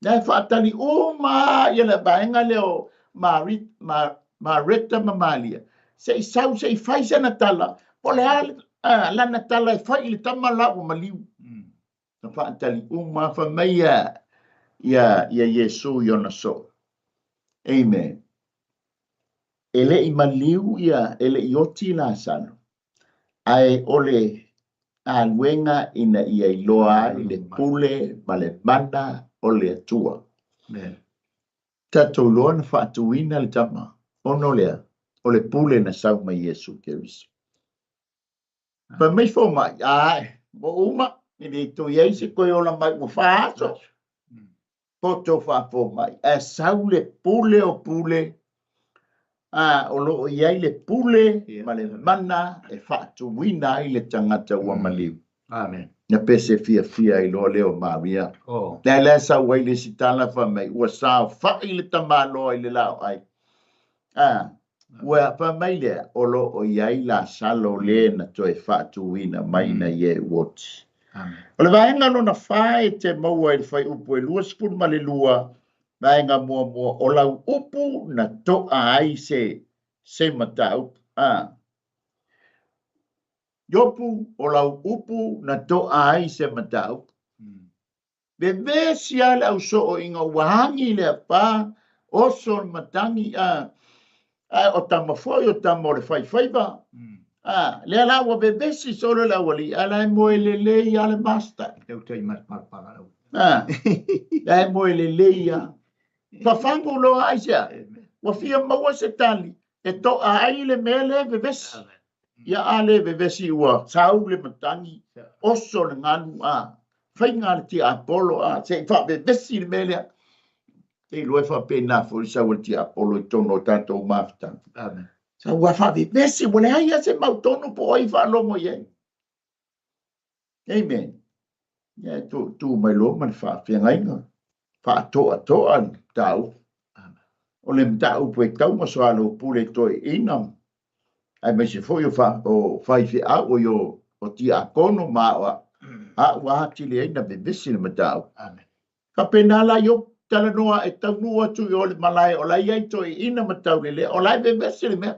Na e faatali uma ia le vaega lea o Mari, Ma, Mareta ma Malia, se i sau, se i fai sana tala, po o le a lana tala e fai i le tama la ua maliu. Na faatali uma, fai mai ia, ia, ia Iesu i ona soo. Amen. E le i maliu ia, e le i oti Lasalo, ae o le galuega ina ia iloa ai le pule ma le mana o le Atua. Amen. Tatou iloa na faatuina le tama, ona o le a? O le pule na sau mai Iesu Keriso. Fai mai fomai, ae, ua uma, e le toe i ai se toe ola mai ua fa aso. Poto faafomai, ae sau le pule o pule, a, o lo o i ai le pule ma le mana e faatuina ai le tagata ua maliu. Amen. Na pese fiafia ai loa lea o Maria. Oh. Lea la sau ai le isi tala fai mai, ua saofai le tamaloa i le laoai. A, ua fai mai lea, o lo o i ai Lasalo le na toe faatuina mai na ie ua oti. Amen. O le vaega lona fa e te maua i le fuaiupu e 22, vaega muamua, o lau upu na toa ai se, se mataupu. A. Iopu, o lau upu na toa ai se mataupu. Vevesi lava le ausoo ina ua agi le apa, oso le matagi, a, a o tama foi, o tama o le faifaiva. A, lea la ua vevesi solo le aualii, ae la e moe lelei lava le master. A, la e moe lelei lava. Fafagu loa aisea? Ua fia maua se tali e toa ai le mea lea e vevesi. Ia a le vevesi ua sau le matagi, oso le galu, a faiga le tiapolo, a se i faavevesi le mea lea. Te iloa e faapena foi le sau a le tiapolo i totonu o tatou mafutaga. Amen. Sau ua faavevesi, ua leai lava se mautonu po o ai faalogo i ai. Amen. Ia e tu, tu mai loa ma le faafeagaiga, faatoatoa le mataupu. O le mataupu e tau ma soalaupule i toeaiina, aemaise foi o, fa, o faifeau, o, o, o tiakono ma a'u, a'u atili ai na vevesi le mataupu. Amen. Faapena la Iopu, talanoa e taunuu atu i o le malae o la e i ai toeaiina ma taulelea, o la e vevesi le mea.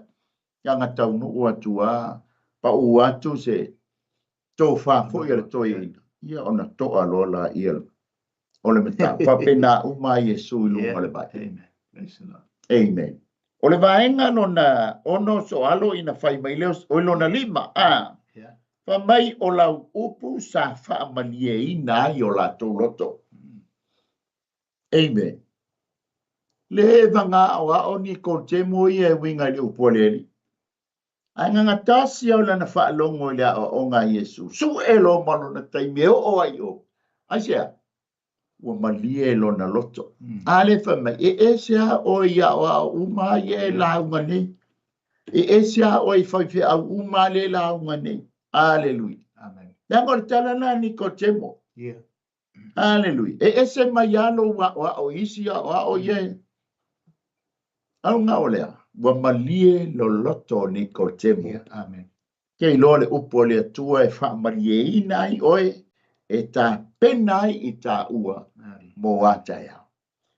Leaga taunuu atu a, pau atu se tofa foi a le toeaina, ia ona toa loa laia o le mataupu. Faapena uma a Iesu i luga o le vai. Amen. O le vaega lona ono soalo ina fai mai lea, oi lona lima, a, fai mai o lau upu sa faamalieina ai o latou loto. Amen. Le vaga aoao Nikodemo ia e uiga i le upu a le Alii. Ae gagatasi au lana faalogo i le aoaoga a Iesu, sue loa ma lona taimi e oo ai i o. Aisea? Ua malie lona loto. A lea fai mai, e ese lava oe i aoao uma ia e lauga nei. E ese lava oe i faifeau uma lea e lauga nei. Aleluia. Amen. Leaga o le tala lena a Nikodemo. Yeah. Aleluia. E ese mai lava lou aoao i isi aoao ia e. Auga o lea, ua malie loloto o Nikodemo. Yeah, amen. Ke iloa le upu a le Atua e faamalieina ai oe, e tapena ai i tāua mo a taeao.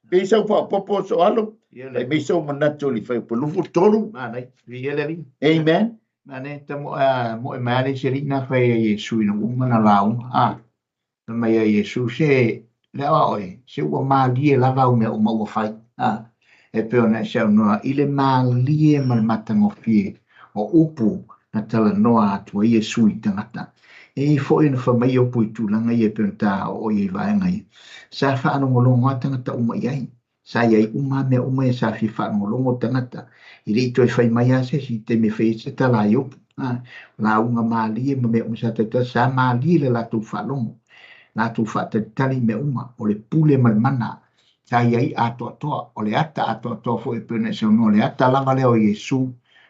Pei sau faaopoopo soalo, e mei sou manatu o le fuaiupu 23. Manai, viia le Alii. Amen. Mane, ta mo mo e mai le se alii na fai ai Iesu ina ua uma na lauga. A, fai mai ai Iesu, se Le aoao e, se ua malie lava au mea uma ua fai. A, e pei ona e saunoa i le malie ma le matagofie o upu na talanoa atu ai Iesu i tagata. E i ai foi ona fai mai upu i tulaga ia e pei ona ta oo i ai i vaega ia. Sa faalogologo lava tagata uma i ai. Sa i ai uma lava mea uma ia sa fia faalogologo tagata. E le i toe fai mai lava se isi i le taimi e fai ai se tala a Iopu. A, lauga malie ma mea uma sa tautala, sa malie le latou faalogo, latou faatalitali i mea uma, o le pule ma le mana sa i ai atoatoa, o le ata atoatoa foi e pei ona e saunoa, o le ata lava lea o Iesu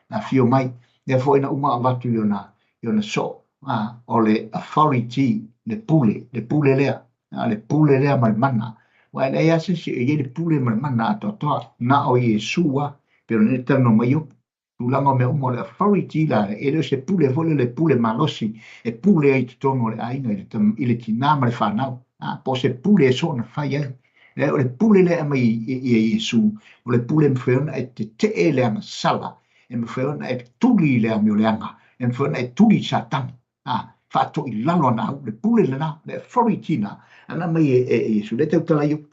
na afio mai, lea foi na uma avatu i ona, i ona soo, a, o le authority, le pule, le pule lea, a, le pule lea ma le mana. Aua e leai lava se isi e i ai le pule ma le mana atoatoa, na o Iesu lava, pei ona talanoa mai Iopu. Tulaga o mea uma, o le authority la, e le o se pule foi lele, pule malosi e pule ai i totonu o le aiga i le, i le tinā ma le fanau, a, po o se pule e soona fai ai. Leai, o le pule lea e aumai i e Iesu, o le pule e mafai ona e tetee le agasala, e mafai ona e tuli i le amioleaga, e mafai ona e tuli i Satani, a, faatoilalo ana au, le pule lena, le authority na, ana aumai e, e, e Iesu. Lea e tautala ai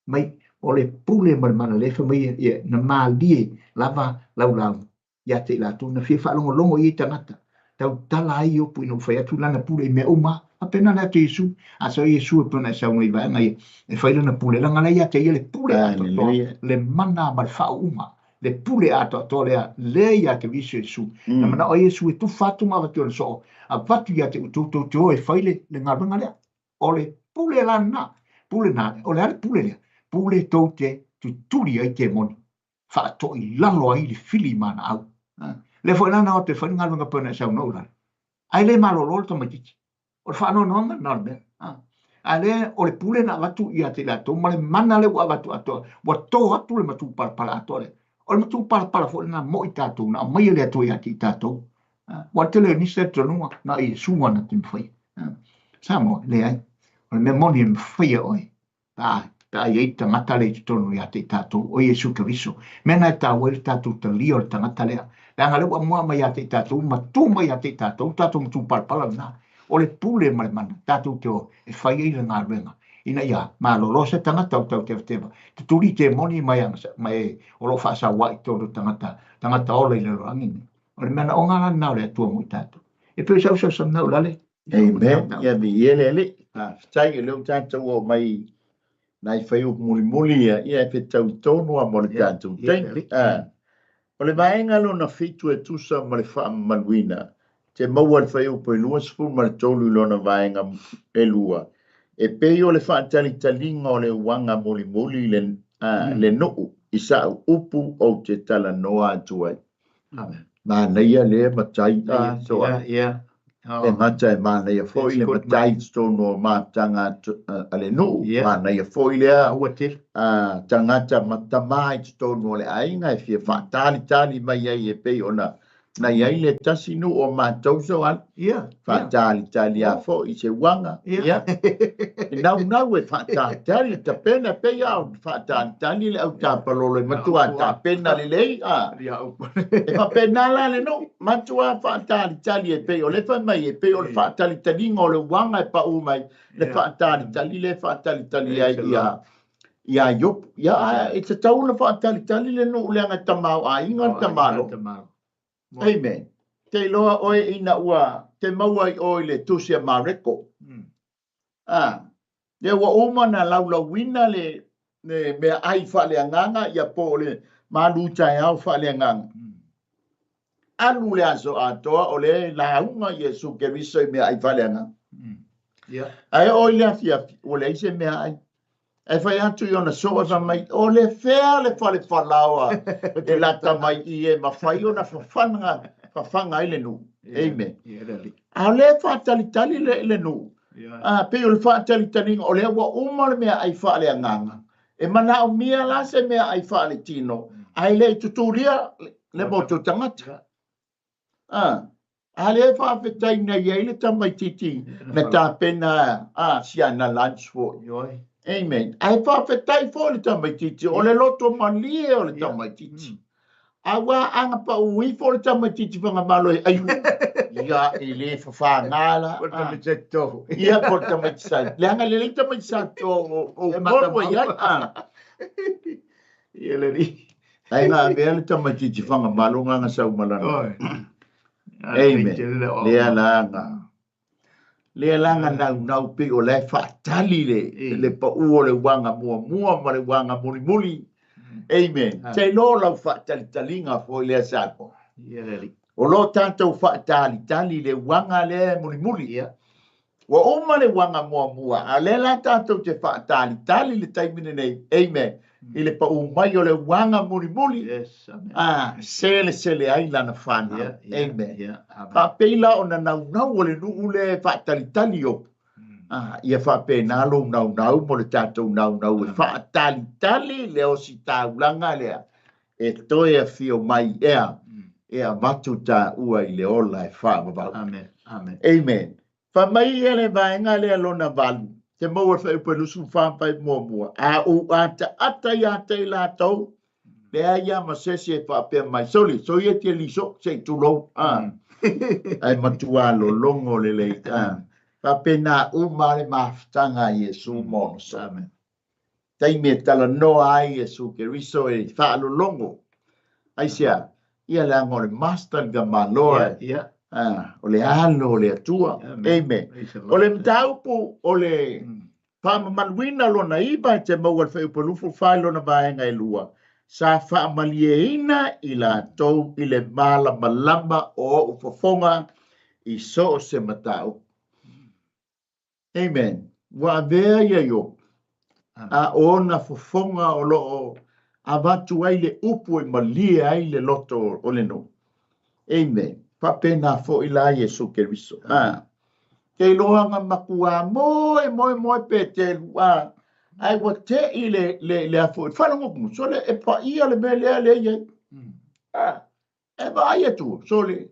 mai, o le pule ma le mana lea fai mai ia, na malie lava lau lauga ia te i latou na fia faalogologo i ai tagata. Tautala ai Iopu ina ua fai atu lana pule i mea uma. Faapena le atu Iesu. A sau Iesu e pei ona e saunoa i vaega ia, e fai lana pule, leaga la ia te ia le pule atoatoa, le mana ma le faauuga, le pule atoatoa lea, lea ia te Iesu Iesu. Na manao ai Iesu e tufa atu ma avatu i ona soo, avatu ia te outou tou te o e fai le, le galuega lea. O le pule la lena. Pule na, o le a le pule lea? Pule tou te tutuli ai temoni, faatoilalo ai le fili ma ana au. Lea foi la na o atu e fai le galuega pei ona e saunoa Ulale. Ae le malolo le tamaitiiti. O le faanoanoaga lena o le mea. A lea o le pule na avatu ia te i latou ma le mana lea ua avatu atoa, ua to atu le matupalapala atoa lea. O le matupalapala foi lena mo i tatou, na aumai e le Atua ia te i tatou. Ua tele o nisi talitonuga na o Iesu na te mafaia. Samoa, leai. O le mea moni e mafaia oe pe a, pe a i ai le tagata lea i totonu ia te i tatou, o Iesu Keriso. Mea na e taua ai le tatou talia o le tagata lea. Leaga lea ua mua mai ia te i tatou, ma tu mai ia te i tatou, tatou matupalapala lena. O le pule ma le mana, tatou te o e fai ai le galuega, ina ia malolo se tagata o tautevateva, tutuli temoni mai, mai o lo o faasauai i totonu o tagata, tagata ola i le lalolagi nei. O le manaoga la lena o le Atua mo i tatou. E pei o sau sausauga Ulale. Amen. Ia viia le Alii. Faafetai o lea ua tatou oo mai nai fuaiupu mulimuli ia, ia e fetau tonu lava mo le tatou taimi. O le vaega lona fitu e tusa ma le faamamaluina, te maua le fuaiupu e 23 i lona vaega e lua, e pei o le faatalitaliga o le uaga mulimuli i le, le nuu i sa'u upu ou te talanoa atu ai. Manaia lea matai atoa. E gata e manaia foi le matai i totonu o mafutaga a le nuu, manaia foi lea tagata ma tama i totonu o le aiga e fia faatalitali mai ai e pei ona na i ai le tasi nuu o matou soali. Faatalitali lava foi i se uaga. Ia. E naunau e faatalitali le tapena, e pei lava o faatalitali le au tapalolo e matua tapena lelei. A. E faapena la le nuu, matua faatalitali e pei o le fai mai, e pei o le faatalitaliga o le uaga e paū mai, le faatalitali lea e faatalitali ai ia ia Iopu. Ia, e tatau ona faatalitali le nuu leaga e tamaoaiga le tamaloa. Amen. Te iloa oe ina ua te maua i o i le tusi a Mareko. A, lea ua uma na laulauina le, le meaai faaleagaga ia po o le malu taeao faaleagaga. Alu le aso atoa o le lauga Iesu Keriso i meaai faaleagaga. Yeah. Ae oo i le afiafi, ua leai se meaai. Ae fai atu i ona soo e fai mai, o le fea le fale falaoa e lata mai i e mafai ona fafaga, fafaga ai le nuu. Amen. A o lea e faatalitali le, le nuu. A, pei o le faatalitaliga, o lea ua uma le meaai faaleagaga. E manaomia la se meaai faaletino, ae le i tutulia le motu tagata. A, a lea e faafetai na i ai le tamaitiiti na tapena a siana lunch foi. Amen. Ae faafetai foi le tamaitiiti, o le loto malie o le tamaitiiti. Aua a gapauu ifo le tamaitiiti Fagamalo e ai. Ia, e le fafaga la. Po o le tamaiti sa toto foi. Ia, po o le tamaiti sa... Leaga lelei tamaiti sa toto o Upolu ua i ai. Ia le alii. Ae na avea le tamaitiiti Fagamalo na na sau ma lana. Amen. Lea la na. Lea la na naunau pei o la e faatali le, le pau o le uaga muamua ma le uaga mulimuli. Amen. Se iloa lau faatalitaliga foi lea Samoa. O lo tatou faatalitali le uaga lea e mulimuli. Ua uma le uaga muamua, a o lea la tatou te faatalitali le taimi lenei, amen, i le pau mai o le uaga mulimuli, Yes, amen. a selesele ai lana fanau. Yeah, yeah, Amen. yeah, amen. Faapei la ona naunau o le nuu lea e faatalitali o, a, ia faapena lou naunau mo le tatou naunau e faatalitali le ositaulaga lea e toe afio mai ea e avatu taua i le ola e faavavau. Amen. Amen. Amen. Fai mai ia le vaega lea lona valu, te maua le fuaiupu e 24 ma fuaiupu muamua, A ou ataata ia te i latou, leai lava ma se isi e faapea mai, Soli, soia te liso, se i tulou, a. Ae matua lologo lelei, a. Faapena uma lava le mafutaga a Iesu ma ona soo. Amen. Taimi e talanoa ai Iesu Keriso e faalologo. Aisea? Ia leaga o le Master le Tamaloa Yeah, yeah. ah, o le alo o le Atua. Amen. Amen. Praise the Lord. O le mataupu o le faamamaluina lona iva e te maua le fuaiupu 24 i lona vaega e lua, sa faamalieina i latou i le malamalama o ou fofoga i so o se mataupu. Amen. Ua avea ia Iopo, a o ona fofoga o lo o avatu ai le upu e malie ai le loto o le nuu. Amen. Faapena foi la Iesu Keriso. A. Ke iloa na matua moe moe moe Petelu a ae ua te'i le le le a foi faalogo sole e paia le mea lea lea i ai. A. E vaai atu, sole,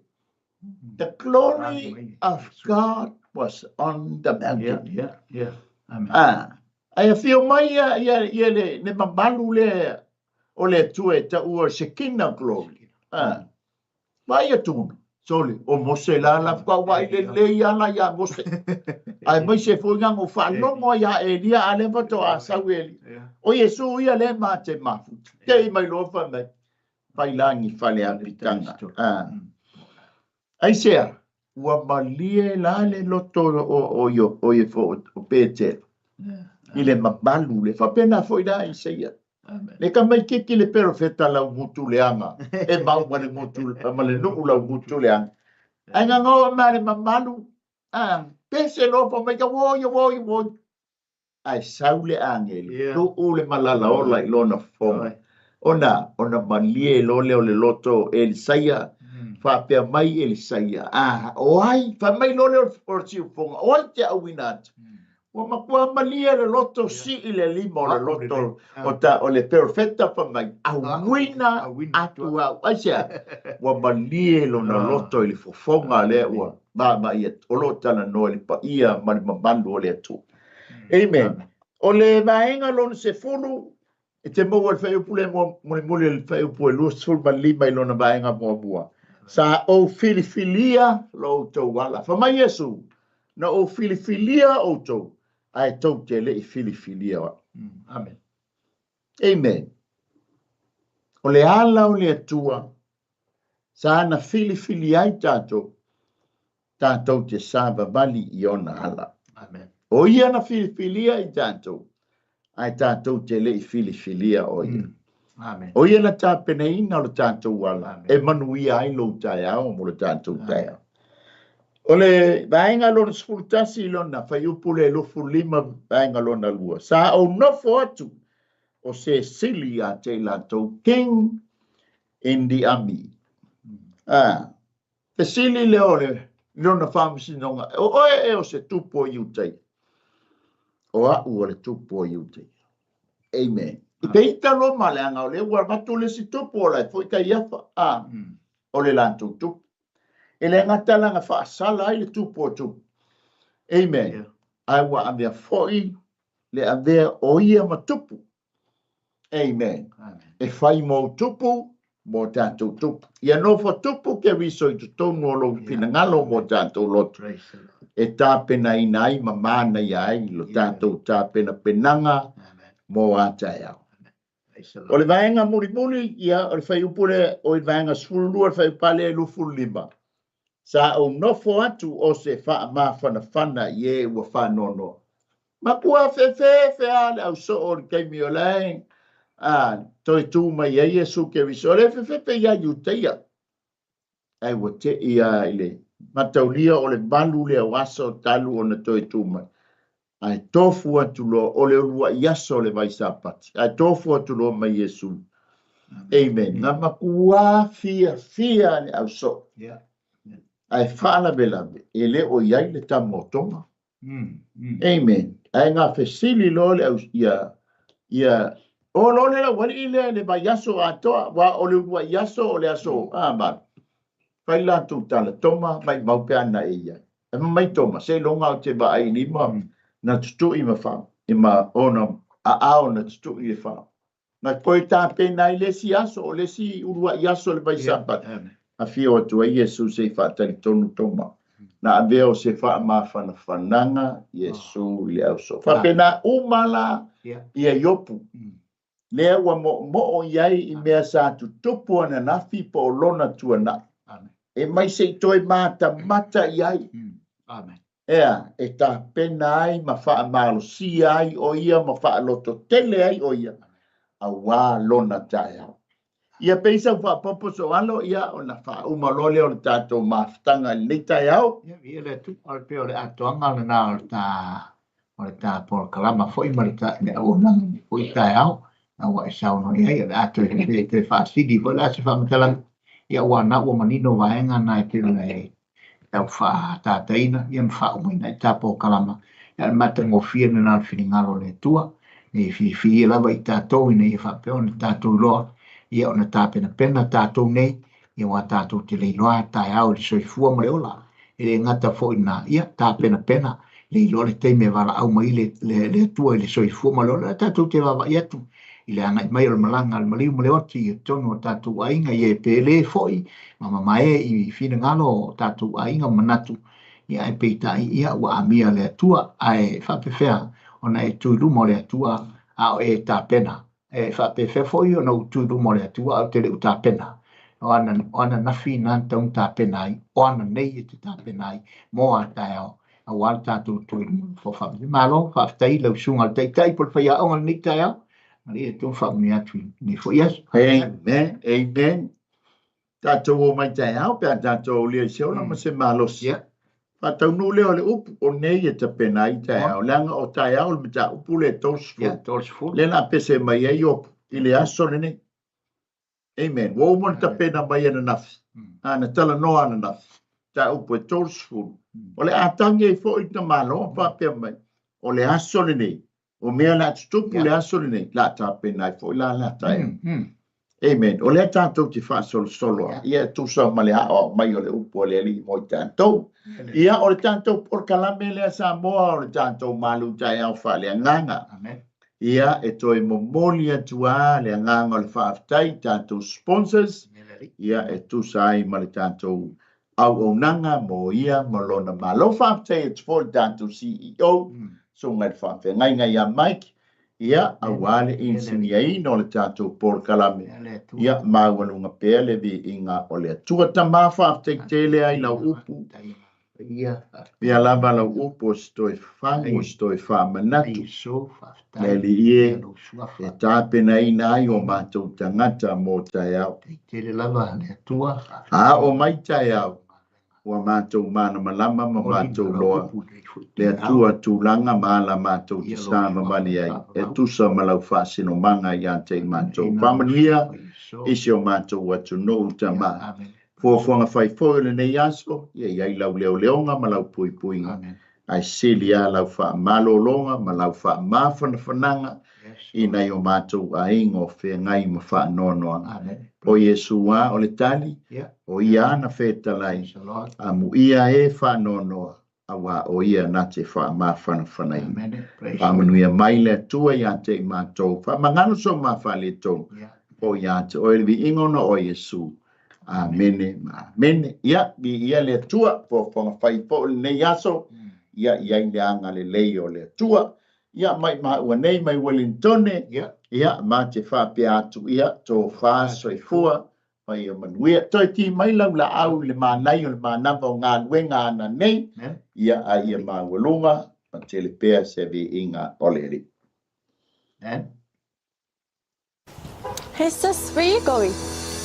the glory of God was on the mountain. Yeah, yeah, yeah. Amen. Ah, ae afio mai ia, ia, ia le, le mamalu lea o le Atua e taua o Shekinah glory. Ah, vaai atu, sole, o Mose la la faatoa vaai lelei lava la ia Mose. Aemaise foi na o faalogo ai ia Elia, a lea faatoa sau Elia. O Iesu ia lea ma te mafuta. Te i mai loa fai mai, fai la ni fale apitaga. Ah. Aisea, ua malie la le loto o, o, o, o, o, o Petelo i le mamalu le faapena foi la Isaia. Le tamaitiiti le perofeta lau gutu leaga, e mau ma le gutu, ma le nuu lau gutu leaga. Ae gagao ma le mamalu, ah, pese loa fa mai ka woi, woi, woi. Ae sau le agelu, tuu le malala ola i lona fofoga. Ona, ona malie loa lea o le loto o Elisaia, faapea mai Elisaia, A, o ai? Fai mai loa lea o le siufofoga, o ai te auina atu? Ua matua malie le loto, sii le lima o le loto o ta, o le perofeta fai mai, auina atu au. Aisea? Ua malie lona loto i le fofoga lea ua vaavaai atu, o lo o talanoa i le paia ma le mamalu o le Atua. Amen. O le vaega lona sefulu, e te maua i le fuaiupu lea mulimuli o le fuaiupu e 25 i lona vaega muamua. Sa ou filifilia lo outou ala. Fai mai Iesu, na ou filifilia outou, ae tou te le i filifilia au. Amen. Amen. O le ala o le Atua, sa na filifili ai tatou, tatou te savavali i ona ala. Amen. O ia na filifilia i tatou, ae tatou te le i filifilia o ia. Amen. O ia na tapenaina o le tatou ala, Amen. e manuia ai lou taeao mo le tatou taeao. O le vaega lona 11 i lona fuaiupu le 25 vaega lona lua, sa ou nofo atu o se sili ia te i latou, King in the army. Ah, fesili lea o le lona faamasinoga, o oe e o se tupu o Iutaia? O a'u o le tupu o Iutaia. Amen. I peita Roma leaga o lea ua avatu le isi tupu o la e foi Kaiafa, ah, o le latou tupu. E le gata la na faasala ai le tupu o tupu. Amen. Yeah. Ae ua avea foi le avea o ia ma tupu. Amen. Amen. E fai mou tupu mo tatou tupu. Ia nofo tupu Keriso i totonu o lou finagalo mo tatou loto, e tapenaina ai ma manaia ai lo tatou tapenapenaga mo a taeao. O le vaega mulimuli, ia, o le fuaiupu lea, o le vaega 12, le fuaiupu lea 25. Sa ou nofo atu o se faamafanafana i e ua faanoanoa. Matua fefe a le ausoo o le taimi o la e toe tu mai ai Iesu Keriso. O le fefefe ia Iutaia. Ai ua te ia i le mataulia o le 8 lea o aso talu ona toe tu mai. Ae tofu atu loa o le uluai aso o le vai Sapati. Ae tofu atu loa mai Iesu. Amen. Na matua fiafia le ausoo. Ae faalavelave e le o i ai le tama o Toma. Amen. Ae ga fesili loa le au ia ia o lo le laualii lea i le vaiaso atoa, wa o le uluai aso o le aso a malu. Fai latou tala, Toma mai mau pe ana e ia. E mai Toma, se iloga o te vaai i lima na tutui ma fa, i ma ona a ao na tutui e fa. Na koe tapena ai le isi aso, o le isi uluai aso o le vai Sapati. Afio atu ai Iesu se i faatalitonu Toma. Na avea o se faamafanafanaga Iesu i le ausoo. Faapena uma la ia Iopu. Lea ua moomoo i ai i mea sa tutupu ananafi po o lona tuanai. E mai se i toe matamata i ai. Ea, e tapena ai ma faamalosia ai o ia ma faalototele ai o ia, auā lona taeao. Ia pei sau faaopoopo soalo, ia ona faauma loa lea o le tatou mafutaga i lenei taeao. Ia, viia le Atua, o le pei o le atoaga lena o le ta o le ta polokalama foi ma le ta le auaunaga i lenei foi taeao, na ua e saunoa i ai, o le a toe toe faasili foi la se faamatalaga, ia aua na ua manino vaega na e pei ona e tau faatataina ia ma faaumaina ai ta polokalama. Ia o le matagofie lena o le finagalo o le Atua, e fiafilia lava i tatou ina ia faapea ona tatou iloa, ia ona tapenapena tatou nei, ia aua tatou te le iloa taeao i le soifua ma le ola. E le gata foi na, ia tapenapena, le iloa le taimi e valaau mai le, le, le Atua i le soifua ma le ola, tatou te vaavaai atu i le agai mai o le malaga a le maliu ma le oti i totonu o tatou aiga, ia e pele foi ma mamae i finagalo o tatou aiga ma manatu, ia ae peitai, ia ua amia le Atua, ae faapefea ona e tu i luma o le Atua a o e tapena, e faapefea foi ona ou tu i luma o le Atua a ou te le o tapena. O ana, o ana nafi na tatau ona tapena ai, o ana nei e te tapena ai mo a taeao, aua le tatou tu i luma o le Nofoa Faamasino. Malo, faafetai i lau susuga i le Taitai po o le faiaoga i lenei taeao. Malie le Atua faamanuia atu i lenei foi aso. Amen, amen. Tatou o mai taeao pe a tatou aulia i se ola ma se malosi. Faataunuu lea o le upu, o nei e tapena ai taeao, leaga o taeao le mataupu lea e 30. Yeah, 30. Lea la pese mai ai Iopu i le aso lenei. Amen. Ua uma ona tapena mai ananafi. A na talanoa ananafi. Mataupu e 30. O le a tagi ai foi le tamaloa faapea mai, o le aso lenei, o mea o le a tutupu le aso lenei, la tapena ai foi la la taeao. Amen. O lea tatou te faasolosolo a, ia e tusa ma le aoao mai o le upu a le Alii mo i tatou. Ia, o le tatou polokalame lea Samoa, o le tatou malu taeao faaleagaga. Amen. Ia, e toe momoli atu lava le agaga o le faafetai i tatou sponsors, ia e tusa ai ma le tatou auaunaga mo ia ma lona Malo. Faafetai atu foi i le tatou CEO, Susuga i le Faafeagaiga ia Mike, ia, aua le inisiniaina o le tatou polokalame, ia maualuga pea le viiga o le Atua. Tama, faafetai tele ai lau upu. Ia lava lau upu o se toe fagu, o se toe faamanatu. Le Alii e, e tapenaina ai o matou tagata mo taeao. A oo mai taeao, ua matou malamalama ma matou loa le Atua tulaga ma ala matou te savavali ai, e tusa ma lau faasinomaga ia te i matou. Faamanuia i si o matou atunuu, Tama. Fuafuaga fai foi o lenei aso, ia i ai lau leoleoga ma lau puipuiga, ae sili lava lau faamalologa ma lau faamafanafanaga i nai o matou aiga o feagai ma faanoanoaga. O Iesu lava o le tali, o Ia lava na fetalai, amuia e faanoanoa, aua o Ia na te faamafanafanaina. Faamanuia mai le Atua ia te i matou, faamagalo so ma faaletonu. O ia te oe le viiga ona o Iesu. Amene ma amene. Ia, viia le Atua, foafoaga fai foi lenei aso, ia i ai le agalelei o le Atua. Ia, mai maua nei mai Wellingtone, ia, ma te faapea atu, ia, tofa soifua, ma ia manuia. Toe ki mai lau laau i le manaia o le manava o galuega ana nei, ia, a ia maualuga, ma tele pea se viiga o le Alii. Amen. Hey sis, where are you going?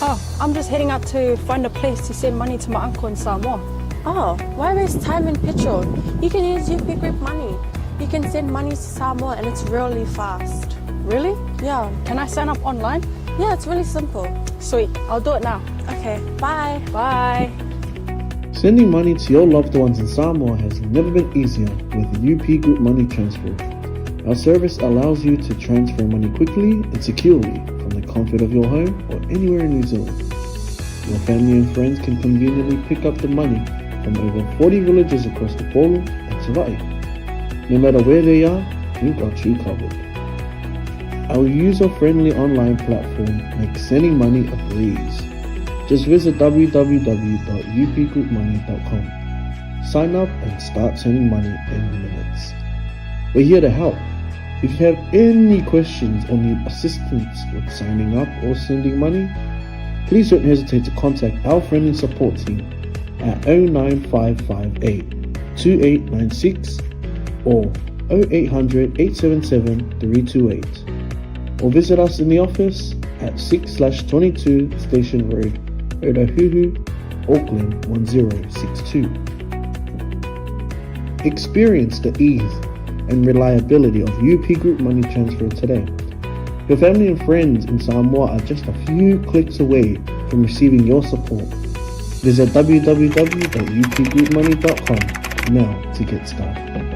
Oh, I'm just heading out to find a place to send money to my uncle in Samoa. Oh, why waste time and petrol? You can use UP Group Money. You can send money to Samoa and it's really fast. Really? Yeah. Can I sign up online? Yeah, it's really simple. Sweet, I'll do it now. Okay, bye. Bye. Sending money to your loved ones in Samoa has never been easier with UP Group Money Transfer. Our service allows you to transfer money quickly and securely from the comfort of your home or anywhere in New Zealand. Your family and friends can conveniently pick up the money from over 40 villages across the Upolu and Savaii. No matter where they are, we've got you covered. Our user-friendly online platform makes sending money a breeze. Just visit www.upgroupmoney.com. Sign up and start sending money in minutes. We're here to help. If you have any questions or need assistance with signing up or sending money, please don't hesitate to contact our friendly support team at 09558 2896 or 0800 877 328 or visit us in the office at 6/22 Station Road, Otahuhu, Auckland 1062. Experience the ease and reliability of UP Group Money Transfer today. Your family and friends in Samoa are just a few clicks away from receiving your support. Visit www.upgroupmoney.com now to get started.